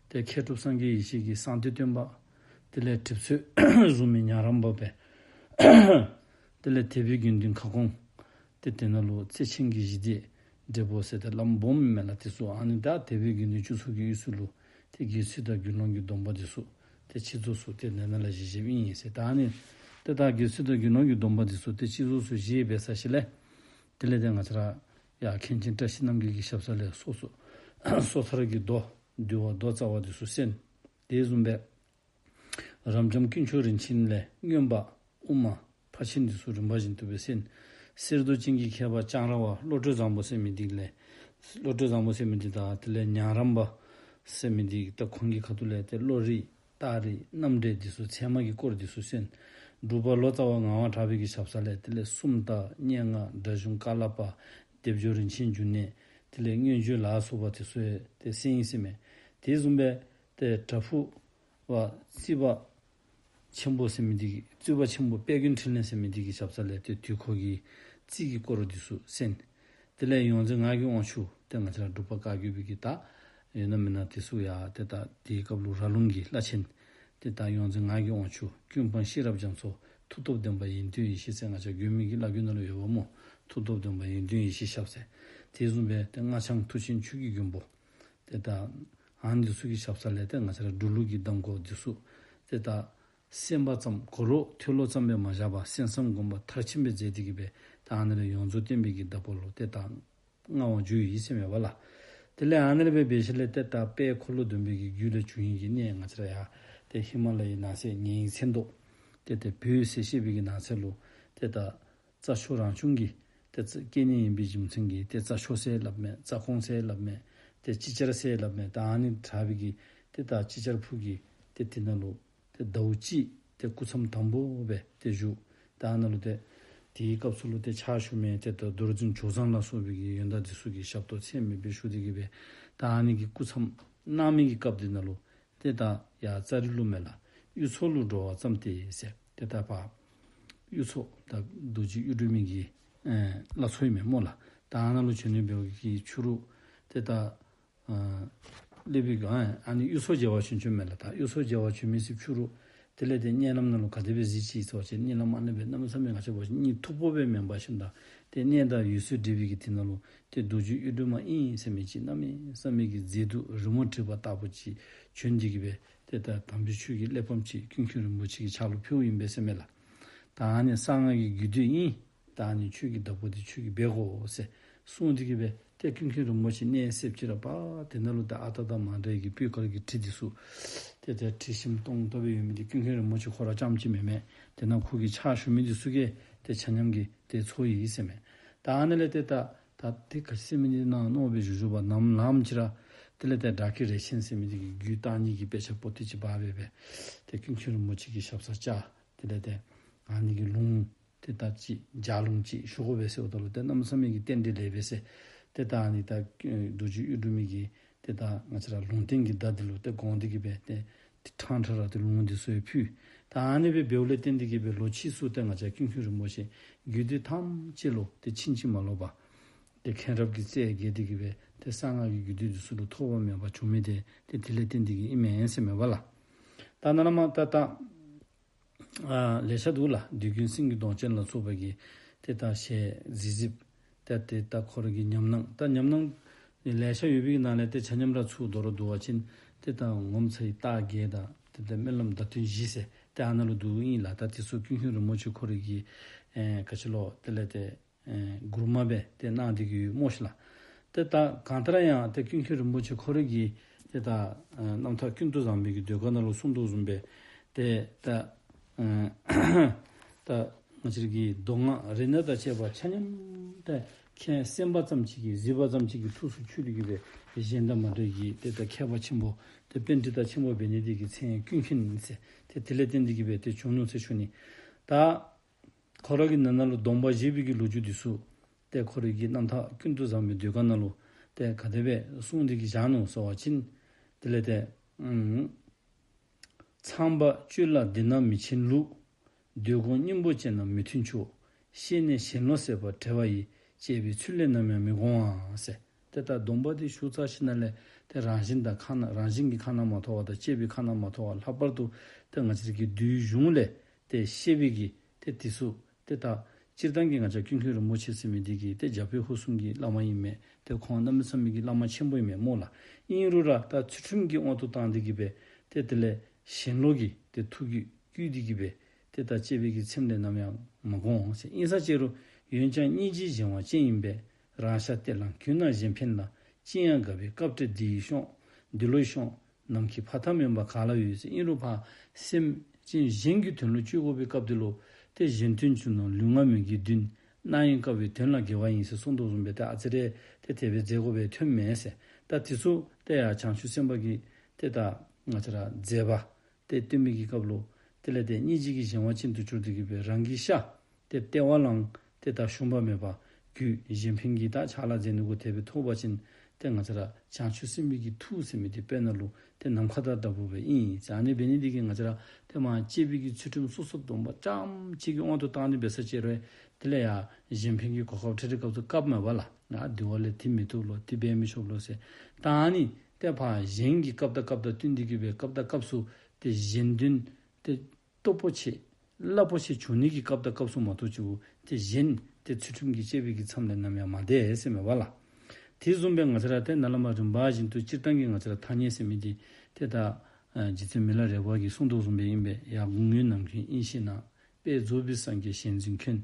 ཏེ་མཁས་གྲུབ་སངས་རྒྱས་ཡེ་ཤེས་ཀྱི་གསང་སྟེ་སྟོན་པ། དེ་ལས་གྲིབ་ཚོད་བཟུང་མི་ཉང་རམས་པ་སྦེ། དེ་ལས་དད་པའི་དགེ་འདུན་ཁ་སྐོང་། ཏེ་དེ་ནང་ལུ་བརྩེ་ཆེན་གྱི་ཞི་བདེ་འབྲས་བུ་ཟེར་ཏེ་བླམ་སྦོམ་མེན་ན་དེ་ཚུ་ཨ་ནི་ད་དད་པའི་དགེ་འདུན་སྤྱི་ཚོགས་ཀྱི་དབུས་སུ་ལུ་ཏེ་དགེ་ཚུལ་དང་དགེ་སློང་གི་སྡོམ་པ་འདི་ཚུ་ཏེ་ཕྱི་རྫོགས་སུ་ཏེ་ནཱ་ལས་བཞེས་བཞེསཔ་ཨིན་ཟེར། ད་ཨ་ནི་ཏེ་ད་དགེ་ཚུལ་དང་དགེ་སློང་གི་སྡོམ་པ་འདི་ཚུ་ཏེ་ཕྱི་རྫོགས་སུ་བཞེས་འབད་ཚར་ཞིནམ་ལས་དེ་ལས་ཏེ་ང་བཅས་ར་ཡར་མཁན་ཆེན་བཀྲ་ཤིས་རྣམ་རྒྱལ་གྱི་ཞབས་ས་ལས་སོ་སོ་སོ་ཐར་གྱི་མདོ་འདུལ་བ་མདོ་རྩ་བ་འདི་ཚུ་གསན། དེ་བཟུམ་སྦེ་རབ་འབྱམས་དཀོན་མཆོག་རིན་ཆེན་ལས་མངོན་པ་དབུ་མ་ཕར་ཕྱིན་འདི་ཚུ་རིམ་པ་བཞིན་དུ་སྦེ་གསན། གསེར་མདོག་ཅན་གྱི་མཁས་པ་ལྕང་ར་བ་བློ་གྲོས་བཟང་པོ་ཟེར་མི་འདི་ལས་བློ་གྲོས་བཟང་པོ་ཟེར་མི་འདི་དང་དེ་ལས་ཉང་རམས་པ་ཟེར་མི་འདི་ད་ཁོང་གི་ཁ་ཐུག་ལས་ཏེ་བློ་རིག་རྟགས་རིགས་རྣམ་འགྲེལ་འདི་ཚུ་ཚད་མ་གི་སྐོར་འདི་ཚུ་གསན། འབྲུག་པ་ལོ་ཙཱ་བ་ངག་དབང་གྲགས་པའི་གི་ཞབས་ས་ལས་དེ་ལས་སུམ་རྟགས་སྙན་ངག་སྒྲ་གཞུང་ཀ་ལཱ་པ་སྡེབ་སྦྱོར་རིན་ཆེན་འབྱུང་གནས་དེ་ལས་མངོན་བརྗོད་ལ་སོགས་པ་འདི་ཚུ་ཡང་ཏེ་གསན་ཡི་ཟེར་མས། དེ་བཟུམ་སྦེ་ཏེ་བྲག་ཕུག་པ་རྩིས་པ་ཆེན་པོ་ཟེར་མི་འདི་གི་རྩིས་པ་ཆེན་པོ་དཔལ་མགོན་འཕྲིན་ལས་ཟེར་མི་འདི་གི་ཞབས་ས་ལས་ཏེ་དུས་འཁོར་གྱི་རྩིས་ཀྱི་སྐོར་འདི་ཚུ་གསན། དེ་ལས་ཡོངས་འཛིན་ངག་གི་དབང་ཕྱུག་ཏེ་ང་བཅས་ར་འབྲུག་པ་བཀའ་བརྒྱུད་པའི་གི་ད་ཡོད་ན་མེད་ན་དེ་ཚུ་ཡང་ཏེ་ད་དེའི་སྐབས་ལུ་ར་ལུང་གི་བླ་ཆེན་ཏེ་ད་ཡོངས་འཛིན་ངག་གི་དབང་ཕྱུག་ཀུན་སྤངས་ཤེས་རབ་རྒྱ་མཚོ་ མཐུ་སྟོབས་ལྡན་པ་ཡོན་ཏན་ཡེ་ཤེས་ཟེར་ང་བཅས་མགོན་པོའི་གི་བླ་མགོན་ནང་ལུ་ཡོདཔ་སྨོ། མཐུ་སྟོབས་ལྡན་པ་ཡོན་ཏན་ཡེ་ཤེས་ཞབས་ཟེར། དེ་བཟུམ་སྦེ་ཏེ་སྔགས་འཆང་མཐུ་ཆེན་ཆོས་ཀྱི་མགོན་པོ། ཏེ་ད་ཨ་ནི་འདི་ཚུ་གི་ཞབས་ས་ལས་ཏེ་ང་བཅས་ར་འབྲུག་ལུགས་ཀྱི་གདམས་སྐོར་འདི་ཚུ་ཏེ་ད་གསན་པ་ཙམ་གོ་རོགས་ཐོས་ལོ་ཙམ་སྦེ་མ་བཞག་པར་གསན་བསམ་སྒོམ་པ་མཐར་ཕྱིན་སྦེ་མཛད་དེ་གི་སྦེ་ད་ཨ་ནི་ལས་ཡོངས་རྫོགས་བསྟན་པའི་གི་བདག་པོ་ལུ་ཏེ་ད་མངའ་བར་གྱུར་ཡི་ཟེར་མས་པ་ལགས། དེ་ལས་ཨ་ནི་ལས་སྦེ་འབད་ཞིནམ་ལས་ཏེ་ད་དཔལ་འཁོར་ལོ་སྡོམ་པའི་གི་རྒྱུད་ལས་བྱུང་ཡི་གི་གནས་ང་བཅས་ར་ཡར་ཏེ་ཧི་མ་ལ་ཡའི་ནང་གསེས་ཉེ་ཡིན་མཚན་ཐོག་ཏེ་ཏེ་བོད་ཟེར་བཤད་པའི་གི་ནང་གསེས་ལུ་ཏེ་ད་རྩྭ་མཆོག་རང་བྱུང་གི་ཏེ་རྩ་སྐྱེ་གནས་ཡིན་པའི་རྒྱུ་མཚན་གྱིས་ཏེ་རྩྭ་མཆོག་ཟེར་སླབ་མས། རྩྭ་ཀོང་ཟེར་སླབ་མས། ཏེ་ཅིག་ཅར་ཟེར་སླབ་མས། ད་ཨ་ནི་དྲག་པའི་གི་ཏེ་ད་ཅིག་ཅར་ཕུ་གི་ཏེ་དེ་ནང་ལུ་ཏེ་ཟླཝ་གཅིག་ཏེ་སྐུ་མཚམས་དམ་པོ་སྦེ་ཏེ་བཞུགས། ད་ཨ་ནཱ་ལུ་ཏེ་དེའི་སྐབས་སུ་ལུ་ཏེ་ཕྱག་ཞུ་མི་ཏེ་ད་རྡོར་འཛིན་ཇོ་བཟང་ལ་སོགས་པའི་གི་ཡོན་བདག་འདི་ཚུ་གི་ཞབས་ཏོག་ཚད་མེད་སྦེ་ཞུ་སྟེ་གི་སྦེ་ད་ཨ་ནི་གི་སྐུ་མཚམས་གནང་མི་གི་སྐབས་དེ་ནང་ལུ་ཏེ་ད་ཡར་ཙཱ་རི་ལུ་མེན་ལགས། གཡུ་མཚོ་ལུ་འགྲོ་བར་བརྩམས་ཏེ་ཟེར། ཏེ་ད་ཕར་གཡུ་མཚོ་ད་རྡོ་རྗེ་གཡུ་སྒྲོན་མའི་གི་ཨེ་བླ་མཚོ་ཨིན་མས་སྨོ་ལགས། ད་ཨ་ནཱ་ལུ་བྱོན་ནི་འབདཝ་གི་ཕྱི་རུ་ཏེ་ད་ཨ་སླེབས་པའི་གི་ཨ་ཨ་ནི་གཡུ་མཚོ་མཇལ་བར་བྱོན་བྱོནམ་མས་ལགས། ད་གཡུ་མཚོ་མཇལ་བར་བྱོན་མི་ཚེ་ཕྱི་རུ་དེ་ལས་ཏེ་མནལ་ལམ་ནང་ལུ་ག་དེ་སྦེ་གཟིགས་ཅི་ཟེར་བ་ཅིན་མནལ་ལམ་ཨ་ནི་སྦེ་གནམ་མེད་ས་མེད་ང་བཅས་འབད་བ་ཅིན་གཉིད་མཐུག་པོ་སྦེ་མེན་པར་ཞིནམ་ད་ཏེ་གནས་དང་འོད་གསལ་འདྲེས་པའི་གི་དེ་ནང་ལུ་ཏེ་རྡོ་རྗེ་གཡུ་སྒྲོན་མ་ཨིན་ཟེར་མི་ཅིག་གནམ་མེད་ས་མེད་ཀྱི་མཛེས་སྡུག་རི་མོ་བྲིས་པ་ལྟ་བུ་ཅིག་བྱོན་ཏེ་གི་སྦེ་ཏེ་ད་དམ་པའི་ཆོས་ཀྱི་གླེགས་བམ་ཅིག་ཀུན་མཁྱེན་རིན་པོ་ཆེ་གི་ཕྱག་ལུ་ཕུལཝ་ཨིན་པས་ཟེར་མས་ལགས། ད་ཨ་ནི་གསང་སྔགས་ཀྱི་རྒྱུད་སྡེ་ཨིན། ད་ཨ་ནི་ཆོས་ཀྱི་བདག་པོ་འདི་ཁྱོད་ཀྱིས་འབད་དགོ་ཟེར་གསུངས་ཏེ་གི་སྦེ་ཏེ་ཀུན་མཁྱེན་རིན་པོ་ཆེ་གནས་གསལ་ཅིག་ར་ཕར་དེ་ནང་ལུ་ད་ཨ་རྟག་དང་མ་འདྲ་བའི་གི་སྤོས་དཀར་གྱི་དྲི་འདི་ཚུ་ཏེ་ད་དྲི་ཞིམ་ཏོང་ཏོ་སྦེ་ཡོད་མི་འདི་ཀུན་མཁྱེན་རིན་པོ་ཆེ་ཁོ་ར་རྐྱངམ་ཅིག་མེན་མས། དེ་ནང་ཁོ་གི་ཕྱག་ཞུ་མི་འདི་ཚུ་གིས་ཏེ་ཆ་མཉམ་གྱིས་ཏེ་ཚོར་ཡི་ཟེར་མས། ད་ཨ་ནི་ལས་ཏེ་ད་ད་ཏེ་ག་ཅི་ཟེར་མི་འདི་ནང་མནོ་སྦེ་བཞུགས་བཞུགས་པ་ནམ་ལངམ་ཅིག་ར་དེ་ལས་ཏེ་སྒྲ་སྐད་རེ་ཆེན་ཟེར་མི་འདི་གིས་རྒྱུད་བརྟག་གཉིས་ཀྱི་དཔེ་ཆ་པོ་ཏི་ཅིག་འབག་སྦེ་སྦེ་ཏེ་ཀུན་མཁྱེན་རིན་པོ་ཆེ་གི་ཞབས་སར་བཅར། དེ་ལས་ཏེ་ཨ་ནི་གི་ལུང་ཏེ་ད་ཅིག་ལྗགས་ལུང་ཅིག་ཞུ་དགོ་པས་ཟེརཝ་ད་ལུ་ཏེ་གནམ་མེད་ས་མེད་ཀྱི་རྟེན་འབྲེལ་ལེགས་པས་ཟེར། ཏེ་ད་ཨ་ནི་ད་རྡོ་རྗེ་གཡུ་སྒྲོན་མའི་གི་ཏེ་ད་ང་བཅས་ར་ལུང་བསྟན་གྱི་བརྡ་འདི་ལུ་ཏེ་དགོངས་ཏེ་གི་སྦེ་ཏེ་ཏེ་ཕྲང་ཕྲང་ར་ཏེ་ལུང་འདི་ཚུ་ཡང་ཕུལ། ད་ཨ་ནི་སྦེ་འབདཝ་ལས་བརྟེན་ཏེ་གི་སྦེ་ལོག་ཕྱིས་སུ་ཏེ་ང་བཅས་ཀུན་མཁྱེན་རིན་པོ་ཆེ་རྒྱུད་སྡེ་ཐམས་ཅད་ལུ་ཏེ་ཕྱིན་ཅི་མ་ལོག་པར་ཏེ་མཁྱེན་རབ་ཀྱི་རྩལ་རྒྱས་ཏེ་གི་སྦེ་ཏེ་གསང་སྔགས་ཀྱི་རྒྱུད་སྡེ་འདི་ཚུ་ལུ་ཐོགས་པ་མེད་པ་བྱུང་མི་འདི་ཏེ་དེ་ལས་བརྟེན་ཏེ་གི་ཨིན་མས་ཟེར་མས་པ་ལགས། ད་ནཱ་ལས་མར་ད་ད་ཨ་ལེ་ཤ་འདུག་ལགས། བདུད་ཀུན་སེང་གེའི་གདོང་ཅན་ལ་སོགས་པ་གི་ཏེ་ད་ཞལ་གཟིགས་གཟིགསཔ་ཏེ་ཏེ་ད་ཁོ་ར་གི་ཉམས་སྣང་ད་ཉམས་སྣང་ལེ་ཤ་ཡོད་པའི་ནང་ལས་ཏེ་ཆ་མཉམ་ར་ཚུར་མདོར་བསྡུ་བ་ཅིན་ཏེ་ད་ངོ་མཚར་བའི་རྟགས་བརྒྱད་དང་ཏེ་ད་སྨོན་ལམ་བརྡ་དོན་བཞི་ཟེར་ཏེ་ཨ་ནཱ་ལུ་འདུཝ་ཨིན་ལགས། ད་དེ་ཚུ་ཀུན་མཁྱེན་རིན་པོ་ཆེ་ཁོ་ར་གིས་ཨེ་ག་ཅི་ལོ་དེ་ལས་ཏེ་ཨེ་མགུར་མ་སྦེ་ཏེ་གནང་སྟེ་གི་ཡོད་སྨོ་ཤིག་ལགས། ཏེ་ད་གང་ལྟར་ཡང་ཏེ་ཀུན་མཁྱེན་རིན་པོ་ཆེ་ཁོ་ར་གིས་ཏེ་ད་ཨེ་རྣམ་ཐར་ཀུན་ཏུ་བཟང་པོའི་གི་ཟློས་གར་ནང་ལུ་གསུངས་དོ་བཟུམ་སྦེ་ཏེ་ད་ཨེ་ད་ང་བཅས་ར་གི་མདོ་སྔགས་རིག་གནས་དང་བཅས་པ་ཆ་མཉམ་ཏེ་མཁྱེན་གསན་པ་ཙམ་ཅིག་གིས་གཟིགས་པ་ཙམ་ཅིག་གིས་ཐུགས་སུ་ཆུད་དེ་གི་སྦེ་གཞན་དང་མ་འདྲ་གི་ཏེ་ད་མཁས་པ་ཆེན་པོ་ཏེ་པཎྜི་ཏ་ཆེན་པོ་འབད་ནི་དེ་གིས་མཚན་ཀུན་མཁྱེན་ཟེར་ཏེ་དེ་ལས་བརྟེན་ཏེ་གི་སྦེ་ཏེ་བྱུང་ནུག་ཟེར་ཞུ་ནི། ད་ཁོ་ར་གི་ནང་ན་ལུ་སྡོམ་པ་བཞེས་པའི་གི་ལོ་རྒྱུས་འདི་ཚུ་ཏེ་ཁོ་ར་གི་རྣམ་ཐར་ཀུན་ཏུ་བཟང་པོའི་ཟློས་གར་ནང་ལུ་ཏེ་ག་དེ་སྦེ་གསུངས་ཏེ་གི་བཞག་ནུག་ཟེར་བ་ཅིན་དེ་ལས་ཏེ་ཨམ་ཚངས་པ་སྤྱོད་ལ་འདི་ན་མི་ཆེན་ལུགས། ཟློས་གར་སྙིང་པོ་ཅན་ལ་མི་མཐུན་ཕྱོགས། ཤེས་ནས་ཞེན་ལོག་ཟད་པ་བྲལ་བ་ཡི། བཅས་པའི་ཚུལ་ལས་ནམ་ཡང་མི་འགོང་བ་ཟེར། ཏེ་ད་སྡོམ་པ་འདི་ཞུ་ཚར་ཞིནམ་ལས་ཏེ་རང་བཞིན་དང་ཁ་ན་རང་བཞིན་གྱིས་ཁ་ན་མ་ཐོ་བ་དང་བཅས་པའི་ཁ་ན་མ་ཐོ་བ་ལྷག་པར་དུ་ཏེ་ང་བཅས་ར་གི་འདུལ་གཞུང་ལས་ཏེ་བཤད་པའི་གི་ཏེ་འདི་ཚུ་ཏེ་ད་སྤྱིར་བཏང་གི་ང་བཅས་ཀུན་མཁྱེན་རིན་པོ་ཆེ་ཟེར་མི་འདི་གིས་ཏེ་རྒྱ་བོད་ཧོར་གསུམ་གྱི་བླ་མ་ཨིན་མས། ཏེ་ཁོང་གནམ་མེད་ས་མེད་ཀྱི་བླ་མ་ཆེན་པོ་ཨིན་མས་སྨོ་ལགས། ཨིན་རུང་ར་ད་ཚུལ་ཁྲིམས་ཀྱི་དབང་དུ་བཏང་སྟེ་གི་སྦེ་ཏེ་དེ་ལས་ཞེན་ལོག་གི་ཏེ་མཐུ་གིས་བསྐུལ་ཏེ་གི་སྦེ་ཏེ་ད་བཅས་པའི་གི་ཚིམས་ལས་ནམ་ཡང་མ་འགོངས་ཟེར། ཨིན་ས་ཅི་རུང་འོན་ཀྱང་སྙིང་རྗེའི་གཞན་དབང་ཅན་ཡིན་པས། རང་ཤ་སྟེར་ལ་གུད་ན་གཞན་ཕན་ལ། ཅི་ཡང་དགའ་བའི་སྐབས་འཕྲལ་འདི་ཡིས་ཤོང་། འདི་ལོ་ཤོང་། ནམ་མཁའི་ཕ་མཐའ་མིན་པ་ག་ལ་ཡོད་ཟེར། ཨིན་རུང་ཕར་སེམས་ཅན་གཞན་གྱི་དོན་ལུ་སྤྱོད་དགོ་པའི་སྐབས་འདི་ལུ་ཏེ་གཞན་དོན་ཆུང་ན་ལུས་ངག་མི་དགེ་བདུན། རྣམ་གཡེང་དཀའ་བའི་དོན་ལ་དགེ་བ་ཡིན་ཟེར་གསུངས་དོ་བཟུམ་སྦེ་ཏེ་ཨ་ཙི་རེ་ཏེ་དེ་སྦེ་མཛད་དགོ་པའི་ཐོན་མས་ཟེར། ད་འདི་ཚུ་ཏེ་ཡར་བྱང་ཆུབ་སེམས་དཔའ་གི་ཏེ་ད་ང་བཅས་ར་མཛད་པ་ཏེ་སྟོན་པའི་གི་སྐབས་ལུ་དེ་ལས་ཏེ་སྙིང་རྗེ་གི་གཞན་དབང་ཅན་དུ་གྱུར་ཏེ་གི་སྦེ་རང་གི་ཤ་ཏེ་སྟེར་བ་ལང་ཏེ་ད་ཞུམ་པ་མེད་པར་གུད་གཞན་ཕན་གྱི་ད་ཕྱག་ལཱ་མཛད་ནི་གུ་དེ་སྦེ་ཐོགས་པ་ཅིན་ཏེ་ང་བཅས་ར་བྱང་ཆུབ་སེམས་དཔའི་གི་མཐུ་ཟེར་མི་འདི་དཔེར་ན་ལུ་ཏེ་ནམ་མཁའ་དང་འདྲཝ་སྦེ་ཨིན་ཟེར། ཨ་ནི་འབད་ནི་འདི་གིས་ང་བཅས་ར་ཏེ་མ་བཅས་པའི་གི་ཚུལ་ཁྲིམས་སོ་སོ་སྡོམ་པ་རྐྱངམ་གཅིག་གི་དབང་དུ་བཏང་ནི་འབད་ས་ཅི་རུང་དེ་ལས་ཡང་གཞན་ཕན་གྱི་གོ་སྐབས་འཕྲལ་འཕྲལ་སྐབས་སུ་བཀབ་མས་པ་ལགས། ང་འདི་བ་ལས་འདི་མི་བཏུབ་ལོ་འདི་འབད་མི་ཆོག་ལོ་ཟེར། ད་ཨ་ནི་ཏེ་ཕར་གཞན་གྱི་སྐབས་དང་སྐབས་དང་བསྟུན་ཏེ་གི་སྦེ་སྐབས་དང་སྐབས་སུ་ཏེ་གཞན་དོན་ཏེ་སྟོབས་པོ་ཆེ་ རླབས་པོ་ཆེ་བྱུང་ནི་གི་སྐབས་དང་སྐབས་སུ་མ་གཏོགས་ཅིག་ཏེ་གཞན་ཏེ་ཚུལ་ཁྲིམས་ཀྱི་བཅས་པའི་གི་མཚམས་ལས་ནམ་ཡང་མ་འདས་ཟེར་མས་པ་ལགས། དེ་བཟུམ་སྦེ་ང་བཅས་ར་ཏེ་ནཱ་ལས་མར་རིམ་པ་བཞིན་དུ་སྤྱིར་བཏང་གི་ང་བཅས་ར་ཐ་སྙད་ཟེར་མི་འདི་ཏེ་ད་ཨ་རྗེ་བཙུན་མི་ལ་རས་པ་གིས་གསུངས་དོ་བཟུམ་སྦེ་ཨིན་པས། ཡར་དགུང་སྔོན་ནམ་མཁའི་དབྱིངས་ཤེས་ན། དཔལ་རྫོགས་པའི་སངས་རྒྱས་ཞལ་འཛིན་མཁན།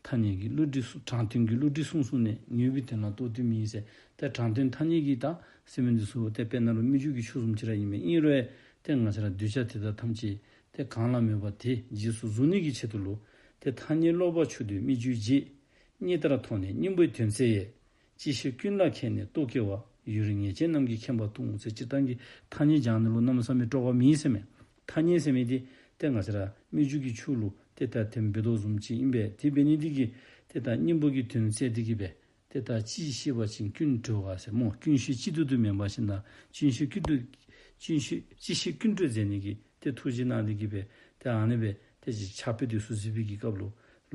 ཐ་སྙད་ཀྱི་བསླུ་བྲིད་གསུང་། དྲང་དོན་གྱི་བསླུ་བྲིད་གསུང་གསུངས་ནས། ངེས་པའི་དོན་ལ་རྟོགས་དུས་མིན་ཟེར། ཏེ་དྲང་དོན་ཐ་སྙད་ཀྱི་ད་ཟེར་མི་འདི་ཚུ་ཏེ་དཔེར་ན་ལུ་སྨིག་རྒྱུ་གི་ཆུ་བཟུམ་ཅིག་ར་ཨིན་མས། ཨིན་རུང་ཡང་ཏེ་ང་བཅས་ར་གདུལ་བྱ་དེ་དག་ཐམས་ཅད་ཏེ་གང་ལ་མོས་པ་དེ་རྗེས་སུ་བཟུང་ནི་གི་ཆེད་དུ་ལུ། ཏེ་ཐ་སྙད་ཀློག་པ་ཆུ་འདོད་སྨིག་རྒྱུའི་རྗེས། སྙིང་ལྟར་མཐོང་ནས་སྙིང་པོའི་དོན་བཙལ་ཡས། ཅི་ཤེས་ཀུན་ལ་མཁས་ནས་རྟོག་གེ་བ། ཡུན་རིང་ངེས་ཅན་རྣམས་ཀྱིས་མཁྱེན་པ་མཐོང་ཟེར། སྤྱིར་བཏང་གི་ཐ་སྙད་སྦྱང་ནི་ལུ་གནམ་མེད་ས་མེད་སྤྲོ་བ་མེད་ཟེར་མས། ཐ་སྙད་ཟེར་མི་འདི་ཏེ་ང་བཅས་ར་སྨིག་རྒྱུ་གི་ཆུ་ལུ་ཏེ་ད་དེམ་འབད་དོ་བཟུམ་ཅིག་ཨིན་པས། དེ་འབད་ནི་འདི་གིས་ཏེ་ད་སྙིང་པོ་གི་དོན་བཙལ་ཏེ་གི་སྦེ་ཏེ་ད་ཅི་ཤེས་པ་ཅིན་ཀུན་གྲོལ་བ་ཟེར་སྨོ། ཀུན་ཤེས་གཅིག་ཏུ་ཏུ་མེན་པ་ཅིན་ད་ཅི་ཤེས་ཀུན་གྲོལ་ཅི་ཤེས་ཅི་ཤེས་ཀུན་གྲོལ་མཛད་ནི་གི་ཏེ་ཐུགས་རྗེ་གནང་སྟེ་གི་སྦེ་ཏེ་ཨ་ནི་སྦེ་ཏེ་ཅིག་ཕྱག་དཔེ་འདི་ཚུ་གཟིགས་པའི་གི་སྐབས་ལུ་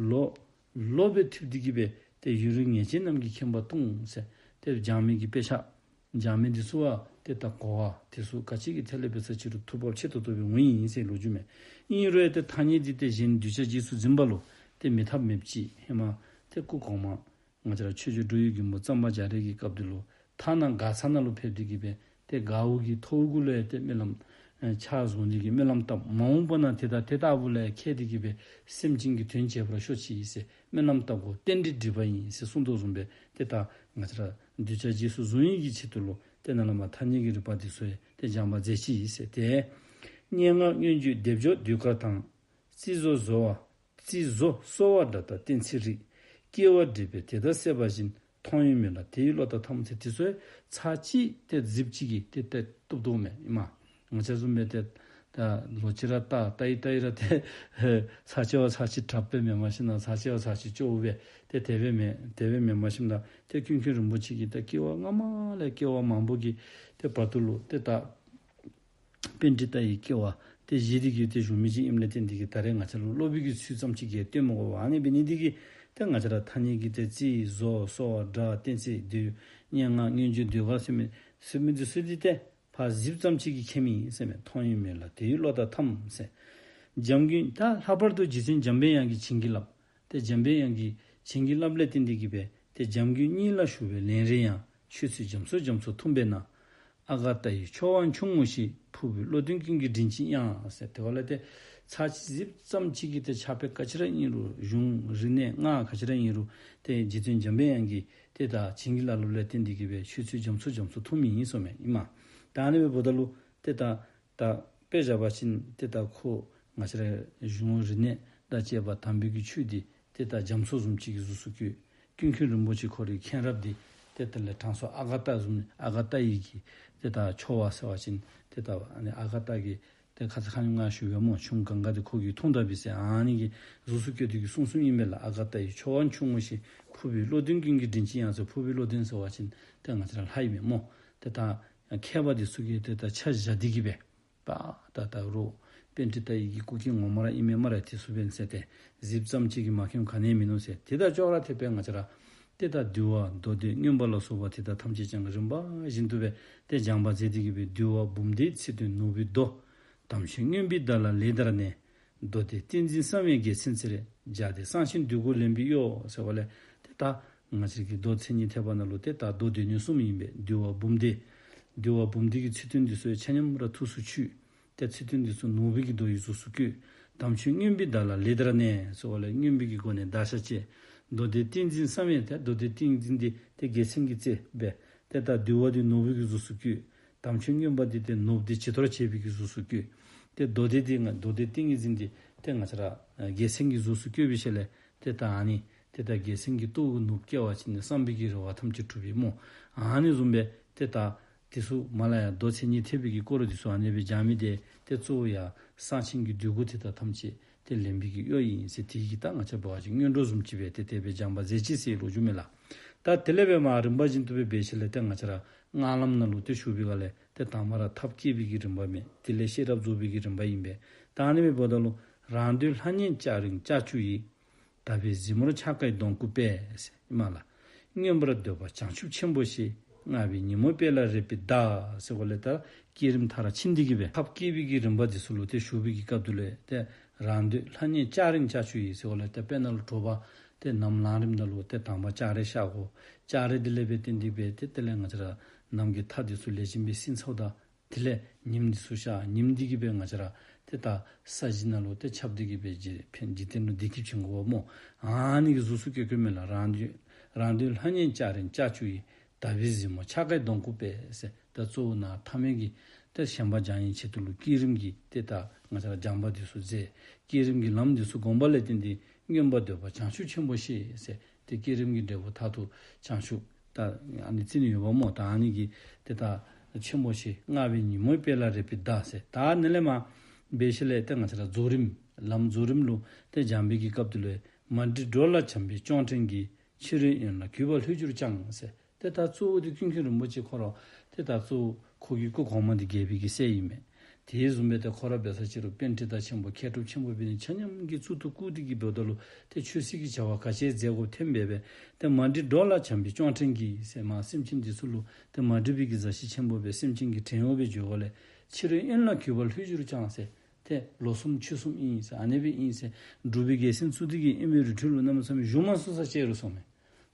ལོ་ལོ་སྦེ་ཐུབ་སྟེ་གི་སྦེ་ཏེ་ཡུན་རིང་ངེས་ཅན་རྣམས་ཀྱིས་མཁྱེན་པ་མཐོང་ཟེར། ཏེ་སྦྱང་མི་གི་དཔེ་ཆ་སྦྱང་མི་འདི་ཚུ་བ་ཏེ་ད་གོ་བ་དེ་ཚུ་ག་ཅི་གི་ཐད་ལས་འབད་ས་ཅིག་རུང་ཐུགས་བབ་ཆེ་ཏོག་ཏོ་སྦེ་འོང་ཡི་ཟེར་ལོ་རྒྱུས་མས། ཨིན་རུང་ཡང་ཏེ་ཐ་སྙད་འདི་ཏེ་གཞན་གདུལ་བྱ་རྗེས་སུ་འཛིན་པ་ལུ་ཏེ་མེད་ཐབས་མེདཔ་ཅིག། ཧེ་མ་ཏེ་སྐུ་གོང་མ་ང་བཅས་ར་ཆོས་རྗེ་འགྲོ་བའི་མགོན་པོ་གཙང་པ་རྒྱ་རས་ཀྱི་སྐབས་འདི་ལུ་ཐ་ན་མགར་ས་ནང་ལུ་ཕེབས་ཏེ་གི་སྦེ་ཏེ་མགརཝ་གི་ཐོཝ་གུ་ལུ་ཡང་ཏེ་སྨོན་ལམ་ཨེ་ཕྱག་བཟུང་སྟེ་གི་སྨོན་ལམ་བཏབ། མ་འོངས་པ་ན་དེ་དང་དེ་ལྟ་བུ་ལུ་ཡང་མཁས་ཏེ་གི་སྦེ་སེམས་ཅན་གྱི་དོན་བྱེད་པར་ཤོག་ཅིག་ཟེར་སྨོན་ལམ་བཏབ་དགོ། རྟེན་འབྲེལ་འགྲིག་པ་ཨིན་ཟེར་གསུངས་དོ་བཟུམ་སྦེ་ཏེ་ད་ང་བཅས་ར་གདུལ་བྱ་རྗེས་སུ་བཟུང་ནི་གི་ཆེད་དུ་ལུ་ཏེ་ནཱ་ལས་མར་ཐ་སྙད་ཀྱི་རིག་པ་འདི་ཚུ་ཡང་ཏེ་སྦྱང་བ་མཛད་ཅི་ཟེར་ཏེ། སྙན་ངག་མངོན་བརྗོད་སྡེབ་སྦྱོར་ཟློས་གར་དང་། རྩིས་བཟོ་བཟོ་བ་རྩིས་བཟོ་བཟོ་བ་སྒྲ་དང་གཏན་ཚིགས་རིག། སྐྱེ་བ་འདྲེས་པའི་དེ་དག་སད་པ་བཞིན། མཐོང་ཡང་མིན་ལ་དེ་ཡི་བློ་ལྟར་ཐམས་ཟེར། དེ་ཚུ་ཚར་གཅིག་ཏེ་གཟིགས་ཅིག་གིས་ཏེ་ཏེ་བཏུབ་བཏུབ་མས་ཨིན་མས། ང་བཅས་བཟུམ་སྦེ་ཏེ་ད་ལོག་ཅི་ར་ལྟ་ལྟ་ཡི་ལྟ་ཡི་ར་ཏེ་ཚར་གཅིག་བ་ཚར་གཅིག་དྲགཔ་སྦེ་མེན་པར་ཞིན་ན་ཚར་གཅིག་བ་ཚར་གཅིག་སྐྱོ་བོ་སྦེ་ཏེ་དེ་སྦེ་མེན་དེ་སྦེ་མེན་པར་ཞིན་ན་ཏེ་ཀུན་མཁྱེན་རིན་པོ་ཆེ་གིས་ཏེ་སྐྱེ་བ་སྔ་མ་ལས་སྐྱེ་བ་མང་པོ་གི་ཏེ་བར་དུ་ལུ་ཏེ་ད་པཎྜི་ཏ་ཡི་སྐྱེ་བ་ཏེ་བཞེས་ཏེ་གི་ཏེ་བཞུགས་མི་ཅིག་ཨིནམ་ལས་བརྟེན་ཏེ་གི་ད་རེས་ང་བཅས་ལུ་སློབ་པའི་གི་ཚུལ་ཙམ་ཅིག་གིས་སྟོན་མི་དགོ་པས། ཨ་ནི་འབད་ནི་འདི་གིས་ཏེ་ང་བཅས་ར་ཐ་སྙད་ཀྱི་ཏེ་རྩིས་བཟོ་བཟོ་བ་སྒྲ་གཏན་ཚིགས་ཟློས་སྙན་ངག་མངོན་བརྗོད་ཟློས་གར་ཟེར་མི་ཟེར་མི་འདི་ཚུ་འདི་ཏེ་ཕར་གཟིགསཔ་ཙམ་ཅིག་གིས་མཁྱེན་མི་ཨིན་ཟེར་མས། མཐོང་ཡང་མིན་ལ་དེ་ཡི་བློ་ལྟར་ཐམས་ཟེར། འཇམ་མགོན་ད་ལྷག་པར་དུ་རྗེ་བཙུན་འཇམ་པའི་དབྱངས་ཀྱིས་བྱིན་གྱིས་བརླབས། ཏེ་འཇམ་པའི་དབྱངས་ཀྱིས་བྱིན་གྱིས་བརླབས་ལས་བརྟེན་ཏེ་གི་སྦེ་ཏེ་འཇམ་མགོན་སྙིང་ལ་ཞུགས་པའི་ལན་རེ་ཡང་། ཆོས་ཚུལ་རྒྱ་མཚོ་རྒྱ་མཚོ་འཐུང་བས་ན། ཨ་ག་ཏ་ཡི་ཆོ་ག་ཆུང་ངུ་ཞིག། ཕུར་བུའི་བློ་ལྡན་ཀུན་གྱིས་མགྲིན་གཅིག་དབྱངས་ཟེར། དེ་བ་ལས་ཏེ་ཚར་གཅིག་གཟིགསཔ་ཙམ་ཅིག་གིས་ཏེ་ཕྱག་དཔེ་ག་ཅི་ར་ཨིན་རུང་གཞུང་རིག་གནས་སྔགས་ག་ཅི་ར་ཨིན་རུང་ཏེ་རྗེ་བཙུན་འཇམ་པའི་དབྱངས་ཀྱིས་ཏེ་ད་བྱིན་གྱིས་བརླབས་ལས་བརྟེན་ཏེ་གི་སྦེ་ཆོས་ཚུལ་རྒྱ་མཚོ་རྒྱ་མཚོ་འཐུང་མི་ཨིན་གསུངམ་མས་ཨིན་མས། ད་ཨ་ནི་འབདཝ་ད་ལུ་ཏེ་ད་ད་དཔེ་བཞག་པ་ཅིན་ཏེ་ད་ཁོ་ང་བཅས་ར་གཞུང་རིག་གནས་དང་བཅས་པ་དམ་པའི་གི་ཆོས་འདི་ཏེ་ད་རྒྱ་མཚོ་བཟུམ་ཅིག་གི་གཟུགས་སུ་བཀོད། ཀུན་མཁྱེན་རིན་པོ་ཆེ་ཁོ་རའི་མཁྱེན་རབ་འདི་ཏེ་དེ་ལས་དྲང་སྲོང་ཨ་ག་ཏ་བཟུམ་ཨ་ག་ཏ་ཡི་གི་ཏེ་ད་ཆོ་ག་ཟེར་བ་ཅིན་ཏེ་ད་ཨ་ནི་ཨ་ག་ཏ་གི་ཏེ་ཁ་ཙ་ཁ་ཉིནམ་ང་ཞུ་བའི་སྨོ། ཆུ་གངྒཱ་འདི་ཁོ་གིས་འཐུང་ད་པས་ཟེར་ཨ་ནི་གི་གཟུགས་སུ་བཀོད་དེ་གི་གསུངས་གསུངསམ་ཨིན་པས་ལགས། ཨ་ག་ཏ་ཡི་ཆོ་ག་ཆུང་ངུ་ཞིག། ཕུར་བུའི་བློ་ལྡན་ཀུན་གྱིས་མགྲིན་གཅིག་དབྱངས་ཟེར། ཕུར་བུའི་བློ་ལྡན་ཟེར་བ་ཅིན་ཏེ་ང་བཅས་ར་ལྷ་ཨིན་མས་སྨོ། ཏེ་ད་མཁས་པ་འདི་ཚུ་གིས་ཏེ་ད་ཆ་བཞག་སྟེ་གི་སྦེ་པ་ད་ད་རུང་པཎྜི་ཏ་ཡི་གི་སྐུ་མཁྱེན་ངོ་མ་ར་ཨིན་མས་སྨ་རེ། དེ་ཚུ་འབད་ཟེར་ཏེ་གཟིགསཔ་ཙམ་ཅིག་གིས་མ་མཁྱེནམ་ག་ནི་ཡང་མིན་ནུག་ཟེར། དེ་དང་ཅོག་ར་འཐདཔ་སྦེ་ང་བཅས་ར་ཏེ་ད་འདུལ་བ་མདོ་སྡེ་མངོན་པ་ལ་སོགས་པ་དེ་དག་ཐམས་ཅད་ཀྱང་རིམ་པ་བཞིན་དུ་སྦེ་ཏེ་སྦྱང་བ་མཛད་དེ་གི་སྦེ་འདུལ་བ་འབུམ་སྡེའི་ཚིག་དོན་ནོར་བུའི་མདོ། དམ་ཆོས་མངོན་པའི་བརྡ་ལ་ལེགས་བདར་ནས། མདོ་སྡེ་ཏིང་འཛིན་བསམ་ཡས་རྒྱལ་མཚན་རྩེར། སྦྱར་ཏེ་གསང་ཆེན་འདོད་དགུ་ལེན་པའི་གཡོ་ཟེར་བ་ལས་ཏེ་ད་ང་བཅས་ཀྱི་མདོ་མཚན་ཉིད་ཐེག་པ་ནང་ལུ་ཏེ་ད་མདོ་སྡེ་སྣོད་གསུམ་ཨིན་པས། འདུལ་བ་འབུམ་སྡེ། འདུལ་བ་འབུམ་སྡེ་གི་ཚིག་དོན་འདི་ཚུ་ཆ་མཉམ་ར་ཐུགས་སུ་ཆུད། ཏེ་ཚིག་དོན་འདི་ཚུ་ནོར་བུ་གི་མདོ་ཡི་གཟུགས་སུ་བཀོད། དམ་ཆོས་མངོན་པའི་བརྡ་ལ་ལེགས་བདར་ནས་ཟེར་བ་ལས་མངོན་པའི་གི་སྒོ་ནས་བརྡར་ཤ་བཅད། མདོ་སྡེ་ཏིང་འཛིན་བསམ་ཡས་ཏེ་མདོ་སྡེ་ཏིང་འཛིན་འདི་ཏེ་རྒྱལ་མཚན་གྱི་རྩེ་སྦེ། ཏེ་ད་འདུལ་བ་འདི་ནོར་བུ་གི་གཟུགས་སུ་བཀོད། དམ་ཆོས་མངོན་པ་འདི་ཏེ་ནོར་བུ་འདི་བྱི་དོར་བྱེད་པའི་གི་གཟུགས་སུ་བཀོད། ཏེ་མདོ་སྡེ་འདི་ང་མདོ་སྡེ་ཏིང་ངེ་འཛིན་འདི་ཏེ་ང་བཅས་ར་རྒྱལ་མཚན་གྱི་གཟུགས་སུ་བཀོད་པའི་ཤུལ་ལས་ཏེ་ད་ཨ་ནི་ཏེ་ད་རྒྱལ་མཚན་གྱི་ཏོག་གུ་ནོར་བུ་བཀལ་བ་ཅིན་ནི་བསམ་པའི་གི་རེ་བ་ཐམས་ཅད་འགྲུབ་པས་སྨོ། ཨ་ནི་བཟུམ་སྦེ་ཏེ་ད་དེ་ཚུ་མ་ལ་ཡ་མདོ་མཚན་ཉིད་ཐེག་པའི་གི་སྐོར་དེ་ཚུ་ཨ་ནི་སྦེ་སྦྱང་མི་འདི་ཏེ་གཙོ་བོ་ཡང་གསང་ཆེན་གྱི་འདོད་དགུ་དེ་དག་ཐམས་ཅད་ཏེ་ལེན་པའི་གི་གཡོ་ཨིན་ཟེར། དེ་གིས་ད་ང་བཅས་འབད་བ་ཅིན་སྔོན་འགྲོ་བཟུམ་ཅིག་སྦེ་ཏེ་དེ་སྦེ་སྦྱང་བ་མཛད་ཅི་ཟེར་ལོ་རྒྱུས་མས་ལགས། ད་དེ་ལས་འབད་མར་རིམ་པ་བཞིན་དུ་སྦེ་འབད་ཞིནམ་ལས་ཏེ་ང་བཅས་ར་སྔགས་ལམ་ནང་ལུ་ཏེ་ཞུགས་པའི་སྒང་ལས་ཏེ་དང་པ་ར་ཐབས་བསྐྱེད་པའི་གི་རིམ་པ་མས། དེ་ལས་ཤེས་རབ་རྫོགས་པའི་གི་རིམ་པ་ཨིན་པས། ད་ཨ་ནི་སྦེ་འབདཝ་ད་ལུ་རང་འདོད་ལྷ་ཉིད་ལྕགས་རིང་ལྕགས་ཀྱུ་ཡིས། དག་པའི་གཟིགས་མོར་འཆར་ཀའི་གདོང་བཀུག་པས་ཟེར་ཨིན་མས་ལགས། མངོན་པར་འདོད་པ་བྱང་ཆུབ་ཆེན་པོ་ཞེས། བསྔགས་པའི་ཉིན་མོ་དཔལ་ལ་རེག་པའི་བདག་ཟེར་གོ་ལས་ད་བསྐྱེད་རིམ་མཐར་ཕྱིན་འདི་གིས་སྦེ་ཐབས་བསྐྱེད་པའི་གི་རིམ་པ་འདི་ཚུ་ལུ་ཏེ་ཞུགས་པའི་གི་སྐབས་འདི་ལུ་ཏེ་རང་འདོད་ལྷ་མཉེས་ལྕགས་རིང་ལྕགས་ཀྱུ་ཡིས་ཟེར་གོ་ལས་ཏེ་དཔེར་ན་ལུ་དྲོ་པ་ཏེ་ནམ་ལངས་རིམ་ནང་ལུ་ཏེ་དང་པ་ལྕགས་རི་ཤར་དགོ། ལྕགས་རི་འདི་ལས་སྦེ་བརྟེན་ཏེ་སྦེ་ཏེ་དེ་ལས་ང་བཅས་ར་ནམ་གྱི་མཐའ་འདི་ཚུ་ལེགས་ཤོམ་སྦེ་བསྲིང་ཚརཝ་ད་དེ་ལས་ཉིམ་འདི་ཚུ་ཤར། ཉིམ་འདི་གིས་སྦེ་ང་བཅས་ར་ཏེ་ད་ས་གཞི་ནང་ལུ་ཏེ་ཁྱབ་འདི་གིས་སྦེ་འཇིག་ཕན་འཇིག་རྟེན་ལུ་བདེ་སྐྱིད་བྱིན་དགོཔ་སྨོ། ཨ་ནི་གི་གཟུགས་སུ་བཀོད་བཀོདཔ་མས་ལགས། རང་འདོད་རང་འདོད་ལྷ་མཉེས་ལྕགས་རིང་ལྕགས་ཀྱུ་ཡིས། དག་པའི་གཟིགས་མོ་འཆར་ཀའི་སྡོང་བརྐོས་པས་ཟེར། ད་གཙོ་བོ་ནཱ་ཐ་མལ་གྱི་ཏེ་ཞེན་པ་སྦྱང་ནིའི་ཆེད་དུ་ལུ་བསྐྱེད་རིམ་གྱི་ཏེ་ད་ང་བཅས་ར་སྦྱངས་པ་འདི་ཚུ་མཛད། བསྐྱེད་རིམ་གྱི་ལམ་འདི་ཚུ་བསྒོམ་པ་ལས་བརྟེན་ཏེ་མངོན་པར་འདོད་པ་བྱང་ཆུབ་ཆེན་པོ་ཞེས་ཟེར། ཏེ་བསྐྱེད་རིམ་གྱི་འབྲས་བུ་མཐར་ཐུག་བྱང་ཆུབ་ད་ཨ་ནི་བརྩི་ནི་ཡོདཔ་སྨོ། ད་ཨ་ནི་གི་ཏེ་ད་ཆེན་པོ་ཞེས། བསྔགས་པའི་ཉིན་མོ་དཔལ་ལ་རེག་པའི་བདག་ཟེར། ད་ནཱ་ལས་མར་འབད་ཞིནམ་ལས་ཏེ་ང་བཅས་ར་རྫོགས་རིམ་ལམ་རྫོགས་རིམ་ལུ་ཏེ་སྦྱང་བའི་གི་སྐབས་འདི་ལུ་མ་འདྲིས་འགྲོ་ལ་བྱམས་པའི་སྐྱོང་བྲན་གྱིས། ཕྱི་རོལ་དབེན་ལ་གུས་པ་ལྷོད་གྱུར་ཀྱང་ཟེར། ཏེ་ད་གཙོ་བོ་འདི་ཀུན་མཁྱེན་རིན་པོ་ཆེ་ཁོ་ར་ཏེ་ད་གཙོ་བོ་ཁོ་གི་སྐུ་གོང་མ་འདི་རྒྱལ་པོའི་གི་སྲས་ཨིན་མས། དེ་བཟུམ་སྦེ་ཏེ་ཁོ་ར་འབད་ས་ཅིག་རུང་པཎྜི་ཏ་ཆེན་པོ་མཁས་གྲུབ་ཆེན་པོ་འབད་ནི་ཆ་མཉམ་གྱིས་གཙུག་ཏུ་བཀུར་ཏེ་གི་འབདཝ་ད་ལུ་ཏེ་ཆོས་སྲིད་ཀྱི་བྱ་བ་ག་ཅི་མཛད་དགོཔ་ཐོནམ་སྦེ་སྦེ་ཏེ་མ་འདྲིས་འགྲོ་ལ་བྱམས་པའི་སྐྱོང་བྲན་གྱིས་ཟེར། མ་སེམས་ཅན་འདི་ཚུ་ལུ་ཏེ་མ་འདྲིས་པའི་གི་མཛའ་བཤེས་ཆེན་པོ་སྦེ་སེམས་ཅན་གྱི་བྲན་གཡོག་སྦེ་འགྱོ་དགོཔ་ལས་ཕྱི་རོལ་དབེན་ལ་གུས་པ་ལྷོད་གྱུར་ཀྱང་ཟེར། ཏེ་ལོ་གསུམ་ཕྱོགས་གསུམ་ཨིན་ཟེར། ཨ་ནི་སྦེ་ཨིན་ཟེར། འབྲུག་པའི་རྒྱལ་མཚན་བཙུགས་ཏེ་གི་ཨིན་པའི་རི་ཁྲོད་ལུ་གནམ་མེད་ས་མེད་བཞུགས་མ་ཚུགས་ས་ཅིག་རུང་སོང་མས།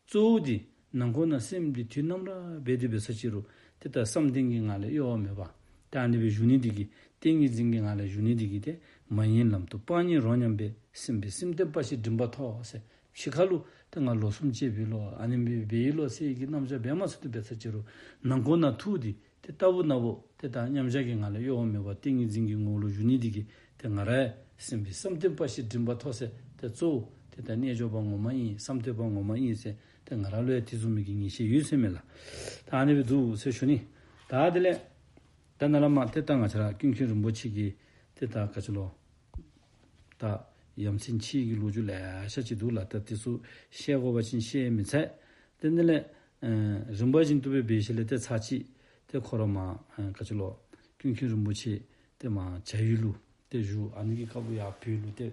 གཙོ་བོ་འདི་ནང་ཁོག་ནང་སེམས་འདི་དུས་ནམ་ར་འབད་དེ་འབད་ས་ཅིག་རུང་ཏེ་ད་བསམ་གཏན་གྱི་ངང་ལས་གཡོ་བ་མེད་པར་ད་ཨ་ནི་སྦེ་བཞུགས་ནི་འདི་གིས་ཏིང་ངེ་འཛིན་གྱི་ངང་ལས་བཞུགས་ནི་འདི་གིས་ཏེ་མ་ཡེངས་ལམ་དུ་སྤང་གཉེན་རོ་མཉམ་པས། སེམས་པའི་སེམས་རྟེན་དཔའ་ཞིང་སྒྲིམ་པ་ཐོབ་ཟེར། ཕྱི་ཁ་ལུ་ཏེ་ང་ལོ་གསུམ་བཅད་པའི་ལོ་ཨ་ནི་སྦེ་འབད་ཡི་ལོ་ཟེར་གྱི་རྣམ་གཞག་འབད་མ་ཚུགས་ཏེ་འབད་ས་ཅིག་རུང་ནང་ཁོག་ནང་ཐུགས་འདི་ཏེ་རྟག་བུ་ན་བུ་ཏེ་ད་མཉམ་བཞག་གི་ངང་ལས་གཡོ་བ་མེད་པར་ཏིང་ངེ་འཛིན་གྱི་ངོ་བོ་ལུ་བཞུགས་ནི་འདི་གིས་ཏེ་ང་ར་སེམས་པའི་བསམ་གཏན་དཔའ་ཞིང་སྒྲིམ་པ་ཐོབ་ཟེར། ཏེ་གཙོ་བོ་ཏེ་ད་རྣལ་འབྱོར་པ་ངོ་མ་ཨིན། བསམ་གཏན་པ་ངོ་མ་ཨིན་ཟེར་ཏེ་ང་ར་ལུ་ཡང་དེ་བཟུམ་མའི་གི་ངེས་ཤེས་ཡོད་ཟེར་མས་ལགས། ད་ཨ་ནི་སྦེ་འདུག་ཟེར་ཞུ་ནི། ད་དེ་ལས་ད་ནཱ་ལས་མར་ཏེ་ད་ང་བཅས་ར་ཀུན་མཁྱེན་རིན་པོ་ཆེ་གི་ཏེ་ད་ག་ཅི་ལོ། ད་ཡ་མཚན་ཆེ་བའི་གི་ལོ་རྒྱུས་ལེ་ཤ་ཅིག་འདུག་ལགས། ད་དེ་ཚུ་བཤད་དགོ་པ་ཅིན་བཤད་མི་ཚར། ཏེ་ཨ་ནི་ལས་ཨེ་རིམ་པ་བཞིན་དུ་སྦེ་འབད་ཞིནམ་ལས་ཏེ་ཚར་གཅིག་ཏེ་ཁོ་ར་མར་ཨེ་ག་ཅི་ལོ་ཀུན་མཁྱེན་རིན་པོ་ཆེ་ཏེ་མར་བྱ་ཡུལ་ལུ་ཏེ་བཞུགས། ཨ་ནི་གི་སྐབས་ལུ་ཡར་བོད་ལུ་ཏེ་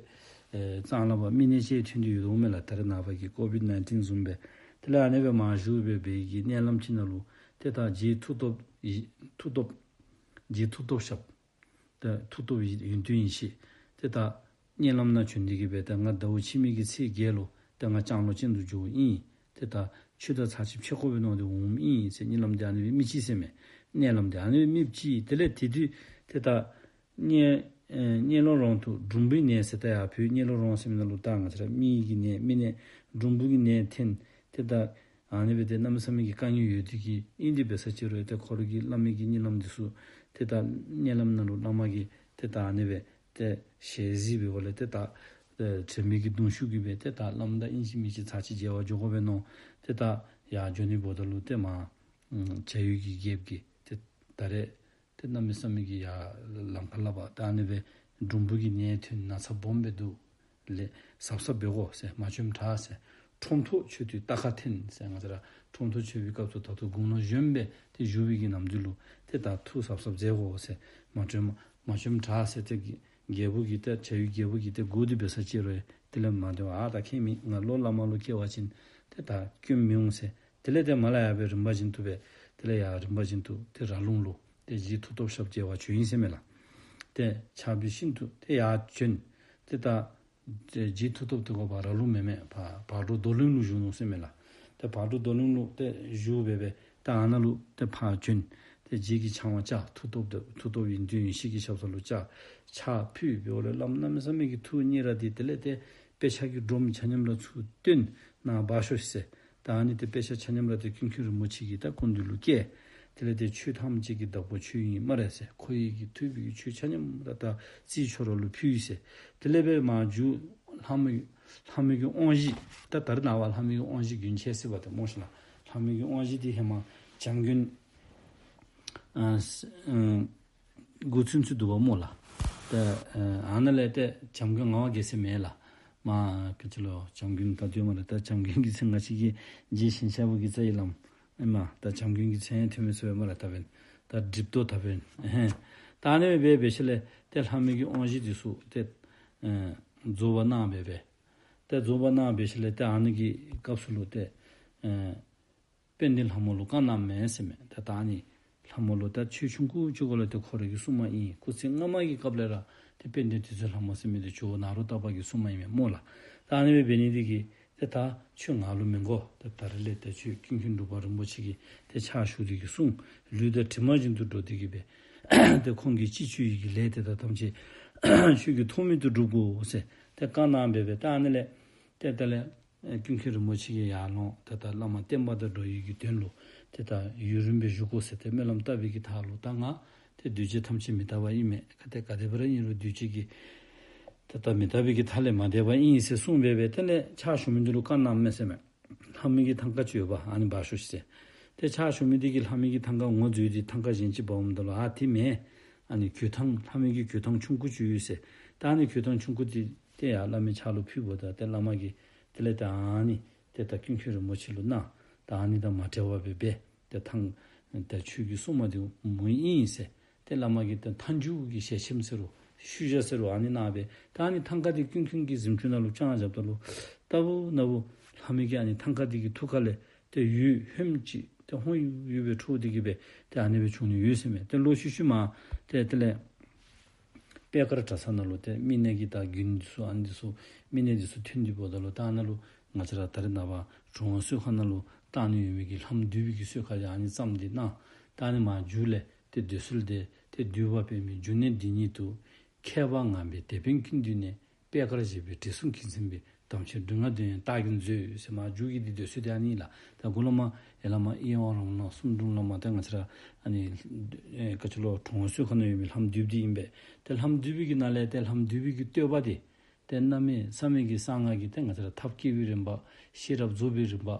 ཨེ་གཙང་ལ་བ་མི་ནད་ཅིག་ཐོན་ཏེ་ཡོདཔ་མས་ལགས། ད་རེས་ནངས་པ་གི་ཀོ་བིཌ་ནའིན་ཊིན་བཟུམ་སྦེ། དེ་ལས་ཨ་ནི་སྦེ་མར་བཞུགས་སྦེ་འབད་བའི་གི་མནལ་ལམ་ཅིག་ནང་ལུ་ཏེ་ད་རྗེ་མཐུ་སྟོབས་ཡི་མཐུ་སྟོབས་རྗེ་མཐུ་སྟོབས་ཞབས་ཏེ་མཐུ་སྟོབས་ཡོན་ཏན་ཡེ་ཤེས་ཏེ་ད་མནལ་ལམ་ནང་བྱོན་ཏེ་གི་སྦེ་ད་ང་ཟླཝ་ཕྱི་མའི་གི་ཚེས་བརྒྱད་ལུ་ཏེ་ང་ལྕང་ལོ་ཅན་དུ་འགྱོཝ་ཨིན། ཏེ་ད་ཁྱོད་དང་ཚར་གཅིག་འཕྱད་དགོ་པས་མནོ་སྟེ་འོངམ་ཨིན་ཟེར། གཉིད་ལམ་འདི་ཨ་ནི་སྦེ་རྨི་ཅི་ཟེར་མས། མནལ་ལམ་འདི་ཨ་ནི་སྦེ་རྨི་ཅི། དེ་ལས་དེ་དུས་ཏེ་ད་མནལ་ཨེ་མནལ་ལོང་རོང་དུ་འབྲུམ་བུའི་ནད་ཟེར། ད་ཡར་བོད་མནལ་ལོང་རོང་ཟེར་མི་ནང་ལུ་ད་ང་བཅས་ར་མིའི་གི་ནད་མི་ནད་འབྲུམ་བུ་གི་ནད་ཐོན། ཏེ་ད་ཨ་ནི་སྦེ་ཏེ་གནམ་མེད་ས་མེད་ཀྱི་དཀའ་ངལ་ཡོད་དེ་གི་ཨིན། དེ་འབད་ས་ཅིག་རུང་ཏེ་ཁོ་ར་གི་བླ་མའི་གི་གཉིད་ལམ་འདི་ཚུ་ཏེ་ད་མནལ་ལམ་ནང་ལུ་བླ་མ་གིས་ཏེ་ད་ཨ་ནི་སྦེ་ཏེ་ཞལ་གཟིགས་འབདཝ་ལས་ཏེ་ད་ཨེ་དྲན་མེད་ཀྱི་གདུང་ཤུགས་ཀྱིས་སྦེ་ཏེ་ད་བླ་མ་དང་ཨིན་ཅི་མིན་ཅི་ཚར་གཅིག་མཇལ་བར་འགྱོ་དགོ་པས་མནོ། ཏེ་ད་ཡར་འགྱོ་ནི་འབདཝ་ད་ལུ་ཏེ་མར་ཨམ་བྱ་ཡུལ་གྱི་རྒྱལཔོ་གིས་ཏེ་ད་རེས་ཏེ་གནམ་མེད་ས་མེད་ཀྱི་ཡར་ལམ་ཁ་ལས་ཕར་ད་ཨ་ནི་སྦེ་འབྲུམ་བུ་གི་ནད་ཐོན་ན་ཚ་སྦོམ་སྦེ་འདུག་ལས་གཟབ་གཟབ་འབད་དགོ་ཟེར། མ་བྱོནམ་དྲག་ཟེར། ཁྲོམ་ཐོག་མཆོད་དུས་རྟ་ཁ་འཐེན་ཟེར། ང་བཅས་ར་ཁྲོམ་ཐོག་མཆོད་པའི་སྐབས་སུ་ད་ལྟོ་དགུང་ལོ་གཞོནམ་སྦེ་ཏེ་བཞུགས་པའི་གི་ནམ་དུས་ལུ་ཏེ་ད་ཐུགས་གཟབ་གཟབ་མཛད་དགོ་ཟེར། མ་བྱོན་མ་བྱོནམ་དྲག་ཟེར། ཏེ་རྒྱལ་པོ་གིས་ཏེ་བྱ་ཡུལ་རྒྱལ་པོ་གིས་ཏེ་སྒུག་སྟེ་འབད་ས་ཅིག་རུང་དེ་ལས་མ་འདོན་པར་ཨ་ད་ཁྱེད་མི་ང་ལོ་བླ་མ་ལུ་སྐྱེ་བ་ཅིན་ཏེ་ད་སྐྱོན་མི་འོང་ཟེར། དེ་ལས་ཏེ་མར་ལས་ཡར་སྦེ་རིམ་པ་བཞིན་དུ་སྦེ་དེ་ལས་ཡར་རིམ་པ་བཞིན་དུ་ཏེ་ར་ལུང་ལུ་ཏེ་རྗེ་མཐུ་སྟོབས་ཞབས་མཇལ་བར་བྱོན་ཡི་ཟེར་མས་ལགས། ཏེ་ཕྱག་འབུལ་ཤིན་ཏུ་ཏེ་ཡར་བྱོན། ཏེ་ད་ཏེ་རྗེ་མཐུ་སྟོབས་དེ་གོ་བ་ར་ལུང་མེན་མས། བ་བག་དྲོ་རྡོར་གླིང་ལུ་བཞུགས་ནུག་ཟེར་མས་ལགས། ཏེ་བག་དྲོ་རྡོར་གླིང་ལུ་ཏེ་བཞུགས་སྦེ་སྦེ་ད་ཨ་ནཱ་ལུ་ཏེ་ཕར་བྱོན། ཏེ་རྗེ་གི་ཕྱག་དབང་བཅར། མཐུ་སྟོབས་དེ་མཐུ་སྟོབས་ཡོན་ཏན་ཡེ་ཤེས་ཀྱི་ཞབས་ས་ལུ་བཅར། ཕྱག་ཕུལ་འབདཝ་ལས་བླ་མ་གནམ་མེད་ས་མེད་ཀྱི་ཐུགས་མཉེས་ར་སྟེ་དེ་ལས་ཏེ་དཔེ་ཆ་གི་སྒྲོམ་ཆ་མཉམ་ར་ཚུར་བཏོན། ནཱ་འབག་ཤོག་ཟེར། ད་ཨ་ནི་ཏེ་དཔེ་ཆ་ཆ་མཉམ་ར་ཏེ་ཀུན་མཁྱེན་རིན་པོ་ཆེ་གི་ད་སྐུ་མདུན་ལུ་བསྐྱལ། དེ་ལས་ཏེ་ཆོས་ཐམས་ཅད་ཀྱི་བདག་པོ་ཁྱོད་ཨིན་སྨ་རེ་ཟེར། ཁོ་ཡི་གི་ཐོས་པའི་གི་ཆོས་ཆ་མཉམ་ར་ད་རྩིས་ཁྱོད་ར་ལུ་ཕུལ་ཡི་ཟེར། དེ་ལས་སྦེ་མར་མཇུག་ལྷ་མོ་ལྷ་མོ་གི་དབང་བཞི། ད་ད་རེས་ནངས་པ་ལྷ་མོ་གི་དབང་བཞི་རྒྱུན་ཆད་ཟེར་བ་ཏེ་སྨོ་ཤེས་ལགས། ལྷ་མོ་གི་དབང་བཞི་འདི་ཧེ་མ་བྱམས་མགོན་ཨ་ཨ་འགོ་ཚུན་ཚོད་འདུག་པ་སྨོ་ལགས། ཏེ་ཨ་ཨ་ནཱ་ལས་ཏེ་བྱམས་མགོན་ངག་དབང་རྒྱལ་མཚན་མེད་ལགས། མར་ག་ཅི་ལོ་བྱམས་མགོན་ད་སྡོད་སྨ་རེ། ད་བྱམས་མགོན་གྱི་མཚན་ང་བཅས་ཀྱི་རྗེ་ཞིང་གཤེགས་པ་གི་རྩ་བའི་བླམ་ཨིན་མས། ད་བྱམས་མགོན་གྱི་མཚན་ཡང་ཐོན་མི་ཚུགས་པས་སྨ་རེ། ད་འབདན་ད་སྒྲིབ་ཏོ་ད་འབདན་ཨེ་ཧེ། ད་ཨ་ནི་སྦེ་འབད་ཞིནམ་ལས་ཏེ་ལྷ་མོ་གི་དབང་བཞི་འདི་ཚུ་ཏེ་ཨེ་རྫོགས་པ་གནང་སྦེ་སྦེ་ཏེ་རྫོགས་པ་གནང་འབད་ཞིནམ་ལས་ཏེ་ཨ་ནི་གི་སྐབས་སུ་ལུ་ཏེ་ཨེ་ དཔལ་ལྡན་ལྷ་མོ་ལུ་བཀའ་གནངམ་མས་ཟེར་མས། ད་ད་ཨ་ནི་ལྷ་མོ་ལུ་ད་ཆོས་ཆུང་ཀུ་ཅིག་གུ་ལུ་ཏེ་ཁོ་ར་གི་སྲུང་མ་ཨིན། སྐུ་ཚེ་སྔ་མ་གི་སྐབས་ལས་ར་ཏེ་དཔལ་ལྡན་དུད་སོལ་ལྷ་མོ་ཟེར་མི་འདི་ཇོ་བོ་ནཱ་རོ་ཏ་པ་གི་སྲུང་མ་ཨིན་མས་སྨོ་ལགས། ད་ཨ་ནི་སྦེ་འབད་ནི་འདི་གིས་ཏེ་ད་ཁྱོད་ང་ལུ་མི་དགོ། ཏེ་ད་རེས་ལས་ཏེ་ཁྱོད་ཀུན་མཁྱེན་འབྲུག་པ་རིན་པོ་ཆེ་གི་ཏེ་ཕྱག་ཞུ་སྟེ་གིས་སྲུང་། ལུས་དང་གྲིབ་མ་བཞིན་དུ་འགྲོགས་ཏེ་གིས་སྦེ་ཏེ་ཁོང་གིས་ཅི་བཅོལ་ཡི་གི་ལས་དེ་དག་ཐམས་ཅད་ཁྱོད་ཀྱིས་ཐོགས་མེད་དུ་སྒྲུབ་དགོ་ཟེར་ཏེ་བཀའ་གནང་སྦེ་སྦེ་ད་ཨ་ནི་ལས་ཏེ་དེ་ལས་ཨེ་ཀུན་མཁྱེན་རིན་པོ་ཆེ་གིས་ཡར་ལོང་ཏེ་ད་བླ་མ་བསྟན་པ་དང་འགྲོགས་ཡི་གི་དོན་ལུ་ཏེ་ད་ཡུན་རིངམོ་སྦེ་བཞུགས་དགོ་ཟེར་ཏེ་སྨོན་ལམ་བཏབ་པའི་གི་མཐའ་ལུ་ད་ང་ཏེ་འདུས་བྱས་ཐམས་ཅད་མི་རྟག་པ་ཨིན་མས། ག་ཏེ་ག་དེ་སྦེ་ར་ཨིན་རུང་འདུས་བྱས་ཀྱི་ཏེ་ད་མི་རྟག་པའི་གི་མཐའ་ལས་མ་འདས་པ་ཨིན་ཟེར་གསུངས་སྦེ་སྦེ་དེ་ལས་ཕྱག་ཞུ་མི་འདི་ལུ་བཀའ་གནངམ་མས་ཟེར་མས། ལྷ་མོའི་གི་ཐང་ཀ་ཅིག་ཡོདཔ་ཨ་ནི་འབག་ཤོག་ཟེར། ཏེ་ཕྱག་ཞུ་མི་འདི་གིས་ལྷ་མོའི་གི་ཐང་ཀ་ངོ་འཛོལ་ཏེ་ཐང་ཀ་གཞན་ཅིག་འབག་འོངམ་ད་ལུ་ཨ་འདི་མེན། ཨ་ནི་གོས་ཐང་ལྷ་མོའི་གི་གོས་ཐང་ཆུང་ཀུ་ཅིག་ཡོད་ཟེར། ད་ཨ་ནི་གོས་ཐང་ཆུང་ཀུ་འདི་ཏེ་ཡར་བླ་མའི་ཕྱག་ལུ་ཕུལཝ་ད་ཏེ་བླ་མ་གིས་དེ་ལས་ད་ཨ་ནི་ཏེ་ད་ཀུན་མཁྱེན་རིན་པོ་ཆེ་ལུ་གནང་། ད་ཨ་ནི་དང་མ་བྲལ་བར་སྦེ་སྦེ་ཏེ་ཐང་ད་ཁྱོད་ཀྱི་སྲུང་མ་འདི་མོ་ཨིན་ཟེར། ཏེ་བླ་མ་གིས་ཏེ་མཐའ་མཇུག་གི་ཞལ་ཆེམས་ཟེར་རུང་ཤུལ་བཞག་ཟེར་རུང་ཨ་ནི་གནང་སྦེ་ད་ཨ་ནི་ཐང་ཀ་འདི་ཀུན་མཁྱེན་གྱི་གཟིམ་ཅུང་ནང་ལུ་བཅང་བཞགཔ་ད་ལུ་ལྟ་བུ་ན་བུ་ལྷ་མོ་གིས་ཨ་ནི་ཐང་ཀ་འདི་གི་ཐུགས་ཁ་ལས་ཏེ་འོད་ཧོནམ་ཅིག་ཏེ་ཧོན་ཡུ་ཡུ་སྦེ་འཕྲོ་སྟེ་གིས་སྦེ་ཏེ་ཨ་ནི་སྦེ་བྱུང་ནི་ཡོད་ཟེར་མས། ཏེ་ལོག་ཤུལ་ཤུལ་མ་ཏེ་དེ་ལས་པད་དཀར་གྲྭ་ཚང་ནང་ལུ་ཏེ་མི་ནད་ཀྱི་ད་རྒྱུན་འདི་ཚུ་ཨ་ནི་འདི་ཚུ་མི་ནད་འདི་ཚུ་ཐོན་ཏེ་འབདཝ་ད་ལུ་ད་ཨ་ནཱ་ལུ་ང་བཅས་ར་ད་རེས་ནངས་པ་གྲུབ་དབང་གསོལ་ཁ་ནང་ལུ་བཏང་ནི་ཡོད་མི་གི་ལྷམ་བསྡུས་པའི་གི་གསོལ་ཁ་ཡང་ཨ་ནི་བརྩམས་ཏེ་གནང་། ད་ཨ་ནི་མ་མཇུག་ལས་ཏེ་འདོད་གསོལ་འདི་ཏེ་འདུས་པ་པདྨའི་འབྱུང་གནས་འདི་ཉིད་དུ། མཁས་པ་ངང་པའི་དེད་དཔོན་ཀུན་འདུས་ནས། པད་དཀར་བཞད་པའི་དྲི་བསུང་གིས་མཚན་པའི། དམ་ཅན་སྒྲོལ་མ་འདོད་ཡོན་རྟག་བརྒྱན་མཛོད་ཟེར་མ་མཇུག་གི་འདི་འདོད་གསོལ་འདི་ཨ་ནི་ལགས། ད་གོང་ལས་མར་ཡར་ལས་མར་ཨི་ཡང་རང་ལ་གསུང་དྲུང་ལས་མར་ད་ང་བཅས་ར་ཨ་ནི་ཨེ་ག་ཅི་ལོ་གྲུབ་དབང་གསོལ་ཁ་ནང་ཡོད་མི་ལྷམ་བསྡུས་འདི་ཨིན་པས། ཏེ་ལྷམ་བསྡུས་པའི་གི་ནང་ལས་ཏེ་ལྷམ་བསྡུས་པའི་གི་བསྟོད་པ་འདི་ཏེ་གནམ་མེད་ས་མེད་ཀྱི་གསང་སྔགས་ཀྱི་ཏེ་ང་བཅས་ར་ཐབས་བསྐྱེད་པའི་རིམ་པ་ཤེས་རབ་རྫོགས་པའི་རིམ་པ་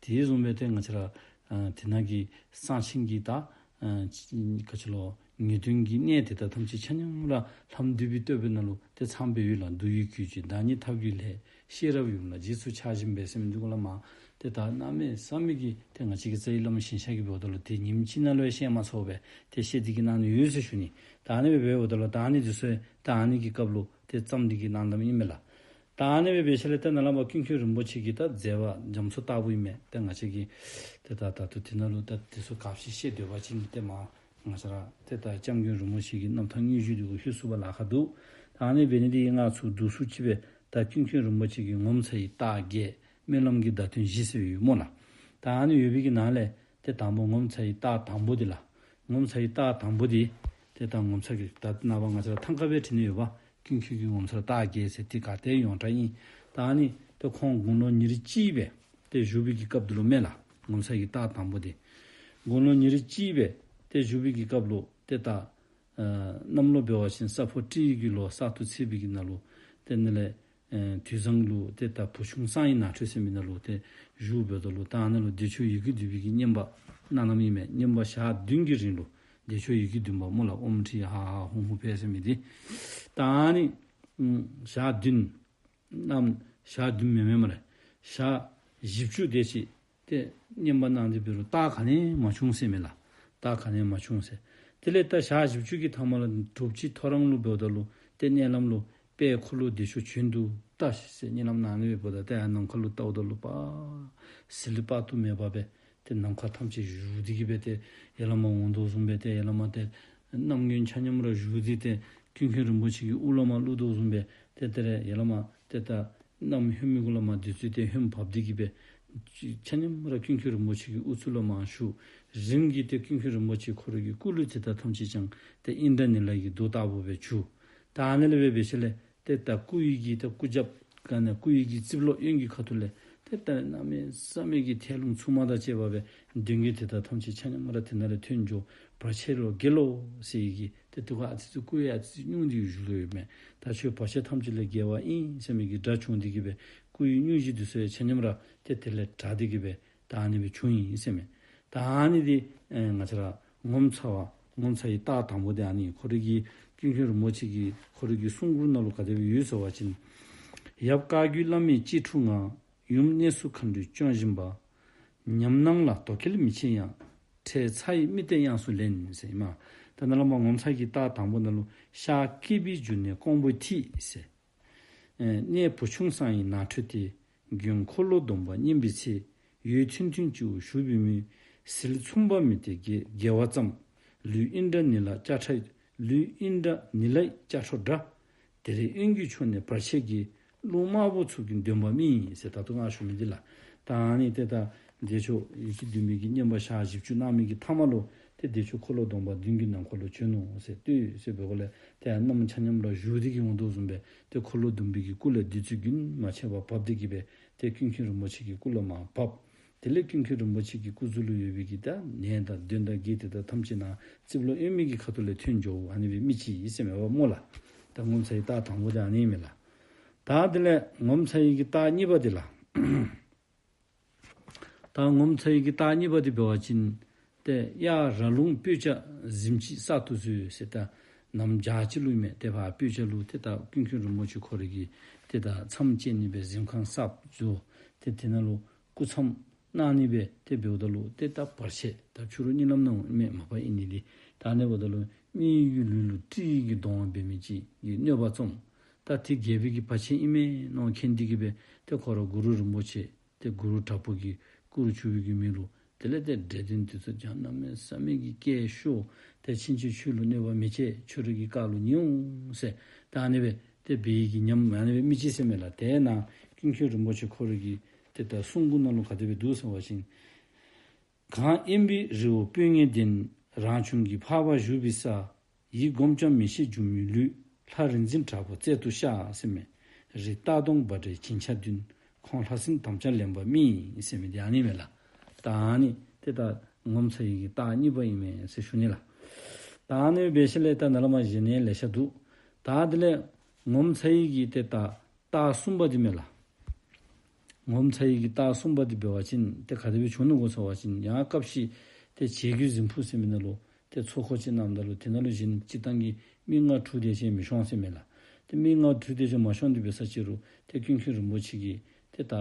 དེ་བཟུམ་སྦེ་ཏེ་ང་བཅས་ར་ཨ་དེ་ནང་གི་གསང་ཆེན་གྱི་ད་ཨ་ག་ཅི་ལོ་ངེས་དོན་གྱི་གནད་དེ་དག་ཐམས་ཅད་ཆ་མཉམ་ར་ལྷམ་བསྡུས་པའི་བསྟོད་པའི་ནང་ལུ་ཏེ་ཚང་སྦེ་ཡོད་ལགས། མདོ་ཡི་རྒྱུད་ཀྱི་བདག་ཉིད་ཐབས་ཀྱི་ལྷས། ཤེས་རབ་ཡུམ་ལ་རྗེས་སུ་ཆགས་བཞིན་པས་ཟེར་མི་འདི་གོང་ལས་མར་ཏེ་ད་གནམ་མེད་ས་མེད་ཀྱི་ཏེ་ང་བཅས་ཀྱི་རྩ་བའི་བླ་མ་ཞིང་གཤེགས་ཀྱི་འབདཝ་ད་ལུ་ཏེ་ཉིནམ་གཅིག་ནང་ལུ་ཡང་བཤད་མ་ཚུགས་པས། ཏེ་བཤད་དེ་གི་གནང་ནི་ཡོད་ཟེར་ཞུ་ནི། ད་ཨ་ནི་སྦེ་འབདཝ་ད་ལུ་ད་ཨ་ནི་འདི་ཚུ་ད་ཨ་ནི་གི་སྐབས་ལུ་ཏེ་བརྩམས་ཏེ་གི་གནང་གནངམ་ཨིན་མས་ལགས། ད་ཨ་ནི་སྦེ་འབད་ཞིནམ་ལས་ཏེ་ནཱ་ལས་མར་ཀུན་མཁྱེན་རིན་པོ་ཆེ་གི་ད་མཛད་པ་རྒྱ་མཚོ་ལྟ་བུ་ཨིན་མས། ཏེ་ང་བཅས་ཀྱི་ཏེ་ད་ད་ལྟོ་དེ་ནང་ལུ་ད་དེ་ཚུ་ག་ཅི་བཤད་སྡོད་པ་ཅིན་ཏེ་མར་ང་བཅས་ར་ཏེ་ད་སྐྱབས་མགོན་རིན་པོ་ཆེ་གི་རྣམ་ཐར་དངོས་གཞི་འདི་གུ་ལྷོད་ཚུགས་པར་ལཱ་ཁག་འདུག། ད་ཨ་ནི་འབད་ནི་འདི་གིས་ང་ཚུ་འདུག་སུ་ཅིག་སྦེ་ད་ཀུན་མཁྱེན་རིན་པོ་ཆེ་གི་ངོ་མཚར་བའི་རྟགས་བརྒྱད་སྨོན་ལམ་གྱི་བརྡ་དོན་བཞི་ཟེར་ཡོད་སྨོ་ལགས། ད་ཨ་ནི་ཡོད་པའི་གི་ནང་ལས་ཏེ་དང་པོ་ངོ་མཚར་བའི་རྟགས་དང་པོ་འདི་ལགས། ངོ་མཚར་བའི་རྟགས་དང་པོ་འདི་ཏེ་ད་ངོ་མཚར་གྱི་ད་ནངས་པ་ང་བཅས་ར་ཐང་ཀ་སྦེ་བྲི་ནི་ཡོདཔ། ཀུན་མཁྱེན་གྱི་ངོ་མཚར་རྟགས་བརྒྱད་ཟེར་ཏེ་ག་ཏེ་ཡོངས་གྲགས་ཨིན། ད་ཨ་ནི་ཏེ་ཁོང་དགུང་ལོ་ཉེར་གཅིག་སྦེ་ཏེ་བཞུགས་པའི་གི་སྐབས་འདི་ལུ་མས་ལགས། ངོ་མཚར་གྱི་རྟགས་དང་པོ་འདི། དགུང་ལོ་ཉེར་གཅིག་སྦེ་ཏེ་བཞུགས་པའི་གི་སྐབས་ལུ་ཏེ་ད་ཨ་གནམ་ལོ་འབད་བ་ཅིན་ས་ཕོ་སྤྲེལ་གྱི་ལོ་གསར་དུ་ཚེས་པའི་གི་ནང་ལུ་ཏེ་ཨ་ནི་ལས་ཨེ་དུས་བཟང་ལུ་ཏེ་ད་བུ་ཆུང་གསང་བའི་ནང་ཁྲོལ་ཟེར་མི་ནང་ལུ་ཏེ་བཞུགས་འབདཝ་ད་ལུ་ད་ཨ་ནཱ་ལུ་བདེ་མཆོག་ཡི་གེ་བསྡུས་པའི་གི་བསྙེན་པ་གནང་གནངམ་ཨིན་མས། བསྙེན་པ་ཞག་བདུན་གྱི་རིང་ལུ་བདེ་མཆོག་ཡི་གེ་བསྡུས་པ་སྨོ་ལགས། ཨོཾ་ཁྲི་ཧ་ཧ་ཧཱུྃ་ཧཱུྃ་ཕཊ་ཟེར་མི་འདི། ད་ཨ་ནི་ཨམ་ཞག་བདུན་ནམ་ཞག་བདུན་མེན་མེན་སྨ་རེ། ཞག་བཞི་བཅུ་དེ་ཅིག་ཏེ་བསྙེན་པ་གནང་སྟེ་འབད་རུང་རྟགས་ག་ནི་ཡང་མ་བྱུང་ཟེར་མས་ལགས། རྟགས་ག་ནི་ཡང་མ་བྱུང་ཟེར། དེ་ལས་ད་ཞག་བཞི་བཅུ་གི་མཐའ་མ་ལུ་དྲོ་པ་ཅིག་ཐོ་རངས་ལུ་འབདཝ་ད་ལུ་ཏེ་མནལ་ལམ་ལུ་དཔལ་འཁོར་ལོ་བདེ་མཆོག་བྱོན་དུ་ལྟ་ཞིག་ཟེར་མནལ་ལམ་ནང་ནི་འབདཝ་ད་ཏེ་ཡར་ནམ་མཁའ་ལུ་བལྟཝ་ད་ལུ་པ་ཟིལ་དཔག་ཏུ་མེད་པ་སྦེ་ཏེ་ནམ་མཁའ་ཐམས་ཅད་བཞུགས་ཏེ་གིས་སྦེ་ཏེ་ཡར་ལས་མར་འོང་དོ་བཟུམ་སྦེ་ཏེ་ཡར་ལས་མར་ཏེ་གནམ་དགུང་ཆ་མཉམ་ར་བཞུགས་ཏེ་ཏེ་ཀུན་མཁྱེན་རིན་པོ་ཆེ་གི་དབུ་ལུ་མར་བླུག་དོ་བཟུམ་སྦེ་ཏེ་དེ་ལས་ཡར་ལས་མར་ཏེ་ད་གནམ་ཧོནམ་གུ་ལས་མར་བདུད་རྩི་དེ་ཧོནམ་བབས་ཏེ་གིས་སྦེ་ཆ་མཉམ་ར་ཀུན་མཁྱེན་རིན་པོ་ཆེ་གི་དབུ་གཙུག་ལུ་མར་བཞུགས། རིམ་གྱིས་ཏེ་ཀུན་མཁྱེན་རིན་པོ་ཆེ་ཁོ་རའི་གི་སྐུ་ལུས་དེ་དག་ཐམས་ཅད་ཀྱང་ཏེ་ཨིནྡྲ་ནཱི་ལ་གི་རྡོ་ལྟ་བུ་སྦེ་གྱུར། ད་ཨ་ནི་ལས་སྦེ་འབད་ཞིནམ་ལས་ཏེ་ད་སྐུ་ཡི་གི་ད་སྐུ་རྒྱབ་ག་ནི་སྐུ་ཡི་གི་རྩིབ་ལོགས་གཡོན་གྱི་ཁ་ཐུག་ལས་ཏེ་ད་གནམ་མེད་ས་མེད་ཀྱི་ཐལ་རླུང་འཚུབ་མ་དང་བཅས་པ་སྦེ་གདོན་བགེགས་དེ་དག་ཐམས་ཅད་ཆ་མཉམ་ར་དེ་ནང་ལས་ཐོན་འགྱོ། བར་ཆད་ལས་རྒྱལ་ལོ་ཟེར་བའི་གི་ཏེ་དེ་ཁར་ཨ་ཙི་ཙི་སྐུ་ཡང་ཨ་ཙི་ཙི་སྙུང་སྟེ་བཞུགས་ཡོདཔ་མས། ད་ཁྱོད་བར་ཆད་ཐམས་ཅད་ལས་རྒྱལ་བ་ཨིན་ཟེར་མི་གི་སྒྲ་བྱུང་སྟེ་གིས་སྦེ་སྐུ་ཡི་སྙུང་གཞི་འདི་ཚུ་ཡང་ཆ་མཉམ་ར་ཏེ་དེ་ལས་དྲག་སྟེ་གིས་སྦེ་ད་ཨ་ནི་སྦེ་བྱུང་ཡི་ཟེར་མས། ད་ཨ་ནི་འདི་ཨེ་ང་བཅས་ར་ངོ་མཚར་བ་ངོ་མཚར་བའི་རྟགས་དང་པོ་འདི་ཨ་ནི་ཁོ་རའི་གི་ཀུན་མཁྱེན་རིན་པོ་ཆེ་གི་ཁོ་རའི་གི་གསུང་མགུར་ནང་ལུ་ག་དེ་སྦེ་ཡོད་ཟེར་བ་ཅིན། ཡབ་བཀའ་བརྒྱུད་བླ་མའི་གཅེས་ཕྲུག་ང་། ཡུམ་གནས་སུ་མཁའ་འགྲོས་སྐྱོང་བཞིན་པ། ཉམས་སྣང་ལ་དོ་གལ་མི་ཆེ་ཡང་། འཕྲལ་ཚ་ཡི་རྨི་ལྟས་དབྱངས་སུ་ལེན་ཟེར་ཨིན་མས། ད་ནཱ་ལས་མར་ངོ་མཚར་གྱི་རྟགས་དང་པོ་ནང་ལུ་ཤར་སྐྱེས་པའི་འབྱུང་གནས་ཀོང་པོའི་ཐིག་ཟེར། ཨེ་གནས་བུ་ཆུང་གསང་བའི་ནང་ཁྲོལ་ཏེ། མགོན་འཁོར་ལོ་སྡོམ་པ་བསྙེན་པའི་ཚེ། ཡོད་ཐུན་ཐུན་སྤྱི་བོར་བཞུགས་པའི་མོད། ཟིལ་མཚུངས་པ་མི་སྟེར་དགེ་དགེ་བ་ཙམ། ལུས་ཨིནྡྲ་ནཱི་ལ་ལྕགས་ཁྲ་ལུས་ཨིནྡྲ་ནཱི་ལའི་ལྕགས་ཁྲོ་འདྲ། དེ་རིང་གཡོན་གྱི་ཕྱོགས་ནས་བར་ཆད་ཀྱིས། རླུང་དམར་པོ་ཚུགས་ཀྱིན་འདོན་པ་རྨིས། ཟེར་ད་ལྟོ་ང་ཞུ་མི་འདི་ལགས། ད་ཨ་ནི་ཏེ་ད་བདེ་མཆོག་ཡི་གེ་བདུན་པའི་གི་བསྙེན་པ་ཞག་བཞི་བཅུ་གནང་མི་གི་མཐའ་མ་ལུ་ཏེ་བདེ་མཆོག་འཁོར་ལོ་སྡོམ་པ་བདུན་གྱི་ནང་འཁོད་ལུ་བྱོན་ནུག་ཟེར། ལྟོས་ཟེར་བའི་སྒོ་ལས་ཏེ་གནམ་ཆ་མཉམ་ར་བཞུགས་ཏེ་གི་འོང་དོ་བཟུམ་སྦེ་ཏེ་འཁོར་ལོ་སྡོམ་པའི་གི་སྐུ་ལས་བདུད་རྩི་རྒྱུན་མ་ཆད་པར་བབས་ཏེ་གི་སྦེ་ཏེ་ཀུན་མཁྱེན་རིན་པོ་ཆེ་གི་སྐུ་ལས་མར་བབས། དེ་ལས་ཀུན་མཁྱེན་རིན་པོ་ཆེ་གི་སྐུ་གཟུགས་ལུ་ཡོད་པའི་གི་ད་ནད་དང་གདོན་དང་བགེགས་དེ་དག་ཐམས་ཅད་ནཱ་རྩིབས་ལོག་གཡོན་མའི་གི་ཁ་ཐུག་ལས་ཐོན་འགྱོ། ཨ་ནི་སྦེ་རྨིས་ཅི་ཟེར་མས་པ་སྨོ་ལགས། ད་ངོ་མཚར་བའི་རྟགས་དང་པོ་དེ་ཨ་ནི་མས་ལགས། ད་དེ་ལས་ངོ་མཚར་བའི་གི་རྟགས་གཉིས་པ་དེ་ལགས། ད་ངོ་མཚར་བའི་གི་རྟགས་གཉིས་པ་དེ་འབད་བ་ཅིན་ཏེ་གཡའ་ར་ལུང་སྤོས་སྐྱ་གཟིམ་ཅིག་གསར་དུ་བཟོས་ཟེར། ད་གནམ་བྱཱར་ཅིག་ལུ་མས། ཏེ་ཕར་སྤོས་སྐྱ་ལུ་ཏེ་ད་ཀུན་མཁྱེན་རིན་པོ་ཆེ་ཁོ་རའི་གི་ཏེ་ད་མཚམས་བཅད་ནི་སྦེ་གཟིམ་ཁང་གསར་བཟོ། ཏེ་དེ་ནང་ལུ་སྐུ་མཚམས་གནང་ནི་སྦེ་ཏེ་འབདཝ་ད་ལུ་ཏེ་ད་བར་ཆད་ད་ཕྱི་རུ་གཉིད་ལམ་ནང་མས་མ་པ་ཨིན་ནི་འདི། ད་ཨ་ནི་འབདཝ་ད་ལུ་མི་གི་ལུས་ལུ་སྤྲེའུ་གི་གདོང་འབད་མི་ཅིག་གིས་གནོད་པ་བརྩམས། ད་དེ་རྒྱལ་པོའི་གི་བར་ཆད་ཨིན་མས་མནོ་མཁྱེན་ཏེ་གི་སྦེ་ཏེ་ཁོ་ར་གུ་རུ་རིན་པོ་ཆེ་ཏེ་གུ་རུ་དྲག་པོ་གི་སྐུ་རུ་གྱུར་པའི་གི་མི་ལུ་དེ་ལས་ཏེ་འདྲེ་གདོན་དེ་ཚུ་ཀྱང་གནམ་མེད་ས་མེད་ཀྱི་སྐད་ཤོར། ཏེ་ཕྱིན་ཆད་ཁྱོད་ལུ་གནོད་པ་མི་བྱེད། ཁྱོད་རའི་གི་བཀའ་ལུ་ཉན་འོང་ཟེར། ད་ཨ་ནི་སྦེ་ཏེ་འབད་བའི་གི་ཉམས་ཨ་ནི་སྦེ་རྨིས་ཅི་ཟེར་མས་ལགས། དེ་ནང་ཀུན་མཁྱེན་རིན་པོ་ཆེ་ཁོ་རའི་གི་ཏེ་ད་གསུང་མགུར་ནང་ལུ་ག་དེ་སྦེ་འདུག་ཟེར་བ་ཅིན། གངས་དབེན་པའི་རི་བོ་སྤོས་ངད་ལྡན། རང་བྱུང་གི་འཕགས་པ་བཞུགས་པའི་ས། ཡིད་སྒོམ་ཀྱང་མི་ཤེས་སྒྱུ་མའི་ལུས། ལྷ་རིག་འཛིན་དྲག་པོ་རྩལ་དུ་ཤར་ཟེར་མས། རི་རྟ་གདོང་འབའ་སྒྲའི་བྱིན་ཆགས་མདུན། ཁོང་ལྷ་སྲིན་དམ་བཅའ་ལེན་པར་རྨིས་ཟེར་མི་འདི་ཨ་ནི་མས་ལགས། ད་ཨ་ནི་ཏེ་ད་ངོ་མཚར་བའི་གི་རྟགས་གཉིས་པ་ཨིན་མས་ཟེར་ཞུ་ནི་ལགས། ད་ཨ་ནི་འབད་ཞིནམ་ལས་ད་ནཱ་ལས་མར་གཞན་ཡང་ལེ་ཤ་འདུག། ད་དེ་ལས་ངོ་མཚར་བའི་གི་ཏེ་ད་རྟགས་གསུམ་པ་འདི་མས་ལགས། ངོ་མཚར་བའི་གི་རྟགས་གསུམ་པ་འདི་འབད་བ་ཅིན་ཏེ་ག་དེ་སྦེ་བྱུང་ནུག་གོ་ཟེར་བ་ཅིན་ཡང་སྐབས་ཤིག་ཏེ་བྱེ་རྒོད་གཟིམ་ཕུག་ཟེར་མི་ནང་ལུ་ཏེ་ཚོགས་འཁོར་ཅིག་གནངམ་ད་ལུ་དེ་ནང་ལུ་གཞན་སྤྱིར་བཏང་གི་མི་ལྔ་དྲུག་དེ་ཅིག་མི་ཤོང་ཟེར་མས་ལགས། ཏེ་མི་ལྔ་དྲུག་དེ་ཅིག་མ་ཤོང་སྟེ་འབད་ས་ཅིག་རུང་ཏེ་ཀུན་མཁྱེན་རིན་པོ་ཆེ་གི་ཏེ་ད་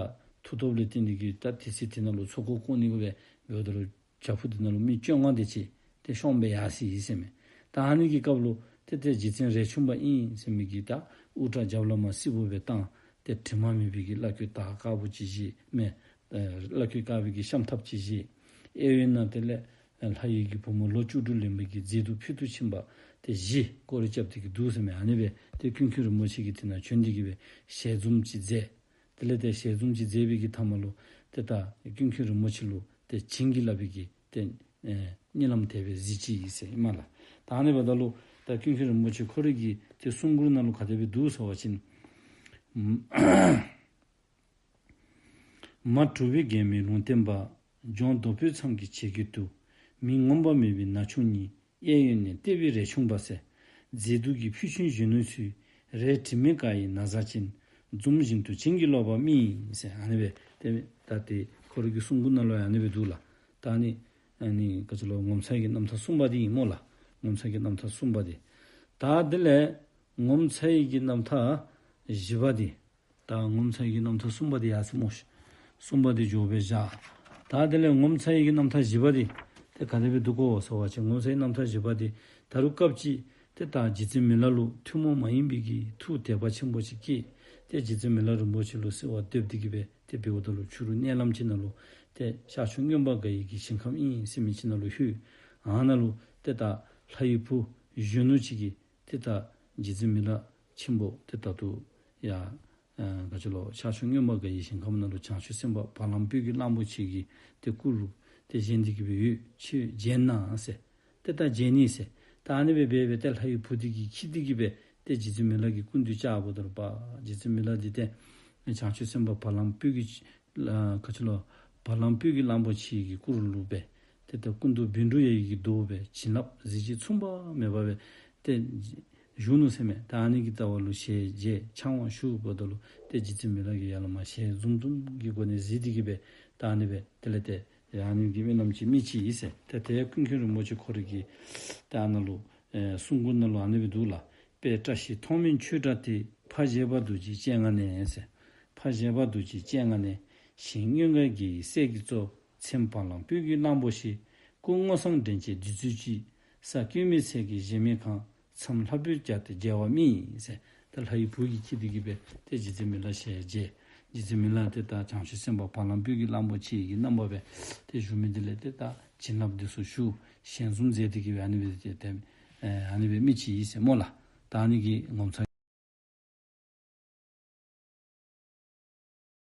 མཐུ་སྟོབས་ལས་བརྟེན་ཏེ་གི་ད་དེ་ཚེ་དེ་ནང་ལུ་ཚོགས་འཁོར་བསྐོར་ནི་གུ་སྦེ་འབདཝ་ད་ལུ་བྱག་ཕུག་དེ་ནང་ལུ་མི་བཅོ་ལྔ་དེ་ཅིག་ཏེ་ཤོང་སྦེ་ཡར་སོ་ཡི་ཟེར་མས། ད་ཨ་ནི་གི་སྐབས་ལུ་ཏེ་ཏེ་རྗེ་བཙུན་རས་ཆུང་པ་ཨིན་ཟེར་མི་གིས་ད་དབུ་སྐྲ་རྒྱབ་ལས་མར་སིལ་བུ་སྦེ་བཏང་སྟེ་དྲི་མ་མེད་པའི་གི་བླ་གོས་དར་དཀར་པོ་ཅིག་བཞེས་མས། ཨེ་བླ་གོས་དཀར་པོའི་གི་ཤམ་ཐབས་ཅིག་བཞེས། གཡས་གཡོན་ན་དེ་ལས་ལྷ་ཡི་གི་བུ་མོ་ལོ་བཅུ་དྲུག་ལོན་པའི་གི་མཛེས་སྡུག་ཕུལ་དུ་ཕྱིན་པ་དེ་བཞི་སྐོར་ར་རྐྱབ་སྟེ་གི་འདུག་ཟེར་མས། ཨ་ནི་སྦེ་ཏེ་ཀུན་མཁྱེན་རིན་པོ་ཆེ་གི་དེ་ནང་བྱོན་ཏེ་གི་སྦེ་ཞལ་འཛུམ་ཅིག་མཛད། དེ་ལས་ཏེ་ཞལ་འཛུམ་ཅིག་མཛད་པའི་གི་མཐའ་མ་ལུ་ཏེ་ད་ཀུན་མཁྱེན་རིན་པོ་ཆེ་ལུ་ཏེ་བྱིན་གྱིས་བརླབས་པའི་གི་ཏེ་ཨེ་གཉིད་ལམ་དེ་སྦེ་གཟིགས་ཅི་ཨིན་ཟེར་ཨིན་མས་ལགས། ད་ཨ་ནི་འབདཝ་ད་ལུ་ད་ཀུན་མཁྱེན་རིན་པོ་ཆེ་ཁོ་རའི་གི་ཏེ་གསུང་མགུར་ནང་ལུ་ག་དེ་སྦེ་འདུག་ཟེར་བ་ཅིན། མ་གྲུབ་པའི་མགལ་མེ་ལུང་བསྟན་པ། ལྗོངས་རྡོ་པོའི་མཚམས་ཀྱི་བྱེ་རྒོད་དུ། མི་ངོམས་པ་མེད་པའི་ན་ཆུང་གཉིས། གཡས་གཡོན་ནས་བལྟས་པའི་རས་ཆུང་པ་ཟེར། མཛེས་སྡུག་གི་ཕུལ་ཆུང་གཞོན་ནུ་ཚུལ། རས་དྲི་མེད་དཀར་ཡི་ན་བཟའ་ཅན། འཛུམ་བཞིན་དུ་བྱིན་གྱིས་རློབ་པ་རྨིས་ཟེར། ཨ་ནི་སྦེ་ཏེ་ད་ཏེ་ཁོ་རའི་གི་གསུང་མགུར་ནང་ལུ་ཨ་ནི་སྦེ་འདུག་ལགས། ད་ཨ་ནི་ཨ་ནི་ག་ཅི་ལོ་ངོ་མཚར་གྱི་རྣམ་ཐར་གསུམ་པ་འདི་ཨིན་སྨོ་ལགས། ངོ་མཚར་གྱི་རྣམ་ཐར་གསུམ་པ་འདི། ད་དེ་ལས་ངོ་མཚར་གྱི་རྣམ་ཐར་བཞི་པ་འདི། ད་ངོ་མཚར་གྱི་རྣམ་ཐར་གསུམ་པ་འདི་ཡར་སོ་སྨོ་ཤིག། གསུམ་པ་འདི་མཇུག་སྦེ་བཞག། ད་དེ་ལས་ངོ་མཚར་གྱི་རྣམ་ཐར་བཞི་པ་འདི་ཏེ་ག་དེ་སྦེ་འདུག་གོ་ཟེར་བ་ཅིན་ངོ་མཚར་གྱི་རྣམ་ཐར་བཞི་པ་འདི་ད་རུང་སྐབས་ཅིག་ཏེ་ད་རྗེ་བཙུན་མི་ལ་ལུ་ཐུན་མོང་མ་ཡིན་པའི་གི་ཐུགས་དད་པ་ཆེན་པོ་ཅིག་སྐྱེས། ཏེ་རྗེ་བཙུན་མི་ལ་རིན་པོ་ཆེ་ལུ་གསོལ་བ་འདེབས་ཏེ་གི་སྦེ་ཏེ་འབདཝ་ད་ལུ་ཕྱི་རུ་མནལ་ལམ་ཅིག་ནང་ལུ་ཏེ་ཤར་ཕྱོགས་མངོན་པར་དགའ་བའི་གི་ཞིང་ཁམས་ཨིན་ཟེར་མི་ཅིག་ནང་ལུ་ལྷོད། ཨ་ནཱ་ལུ་ཏེ་ད་ལྷ་ཡི་བུ་གཞོན་ནུ་ཅིག་གིས་ཏེ་ད་རྗེ་བཙུན་མི་ལ་ཆེན་པོ་ཏེ་ད་ལྟོ་ཡ་ཨ་ག་ཅི་ལོ་ཤར་ཕྱོགས་མངོན་པར་དགའ་བའི་ཞིང་ཁམས་ནང་ལུ་བྱང་ཆུབ་སེམས་དཔའ་བ་ལང་སྤོས་ཀྱི་གླང་པོ་ཆེ་གི་ཏེ་སྐུ་རུ་ཏེ་བཞེངས་ཏེ་གི་སྦེ་ཡོད། ཁྱོད་མཇལ་ན་ཟེར། ཏེ་ད་མཇལ་ནི་ཟེར། ད་ཨ་ནི་སྦེ་འབད་སྦེ་ཏེ་ལྷ་ཡི་བུ་འདི་གིས་འཁྱིད་དེ་གི་སྦེ་ཏེ་རྗེ་བཙུན་མི་ལ་གི་སྐུ་མདུན་བཅརཝ་ད་ལུ་པ་རྗེ་བཙུན་མི་ལ་འདི་ཏེ་བྱང་ཆུབ་སེམས་དཔའ་བ་ལང་སྤོས་ཀྱི་ལ་ག་ཅི་ལོ་བ་ལང་སྤོས་ཀྱི་གླང་པོ་ཆེ་གི་སྐུ་རུ་ལུ་སྦེ་ཏེ་ད་སྐུ་མདོག་བཻ་ཌཱུརྱ་ཡི་གི་མདོག་སྦེ་བྱིན་རླབས་གཟི་བརྗིད་མཚུངས་པ་མེད་པ་སྦེ་ཏེ་བཞུགས་ནུག་ཟེར་མས། ད་ཨ་ནི་གི་ལྟ་བ་ལུ་ཞལ་མཇལ་ཕྱག་དབང་ཞུཝ་ད་ལུ་ཏེ་རྗེ་བཙུན་མི་ལ་གིས་ཡར་ལས་མར་ཞལ་འཛུམ་འཛུམ་གྱི་སྒོ་ནས་གཟིགས་ཏེ་གི་སྦེ་ད་ཨ་ནི་སྦེ་དེ་ལས་ཏེ་ཨ་ནི་གི་རྨི་ལམ་ཅིག་རྨིས་ཅི་ཨིན་ཟེར། ཏེ་ཏེ་ཀུན་མཁྱེན་རིན་པོ་ཆེ་ཁོ་རའི་གི་ཏེ་ཨ་ནཱ་ལུ་ཨེ་གསུང་མགུར་ནང་ལུ་ཨ་ནི་སྦེ་འདུག་ལགས། དཔལ་བཀྲ་ཤིས་མཐོང་སྨོན་ཆོས་སྒྲ་དེ། ཕ་བཞད་པ་རྡོ་རྗེའི་སྤྱན་སྔ་ནས་ཟེར། ཕ་བཞད་པ་རྡོ་རྗེའི་སྤྱན་སྔ་ནས། ཞིང་མངོན་དགའ་དགེ་ཡི་སྲས་ཀྱིས་གཙོ། མཚན་བ་ལང་སྤོས་ཀྱི་གླང་པོ་ཆེ། སྐུ་སྔོ་བསངས་འདྲེན་བྱེད་བདུད་རྩིའི་བཅུད། ས་སྐྱོན་མེད་ཚལ་གྱི་གཞལ་མེད་ཁང་། མཚམས་ལྷ་བུས་བརྒྱན་ཏེ་མཇལ་བ་རྨིས་ཟེར། ད་ལྷ་ཡི་བུ་གིས་འཁྱིད་དེ་གི་སྦེ་ཏེ་རྗེ་བཙུན་མི་ལ་ཞལ་མཇལ། རྗེ་བཙུན་མི་ལ་ཏེ་ད་བྱང་ཆུབ་སེམས་དཔའ་བ་ལང་སྤོས་ཀྱི་གླང་པོ་ཆེ་གི་རྣམ་པ་སྦེ་ཏེ་བཞུགས་མི་འདི་ལས་ཏེ་ད་བྱིན་རླབས་འདི་ཚུ་ཞུ་ཞལ་འཛུམ་མཛད་དེ་གི་སྦེ་ཨ་ནི་སྦེ་ཏེ་ཏེ་ཨ་ནི་སྦེ་མི་ཅིག་ཡོད་ཟེར་སྨོ་ལགས། ད་ཨ་ནི་གི་ངོ་མཚར་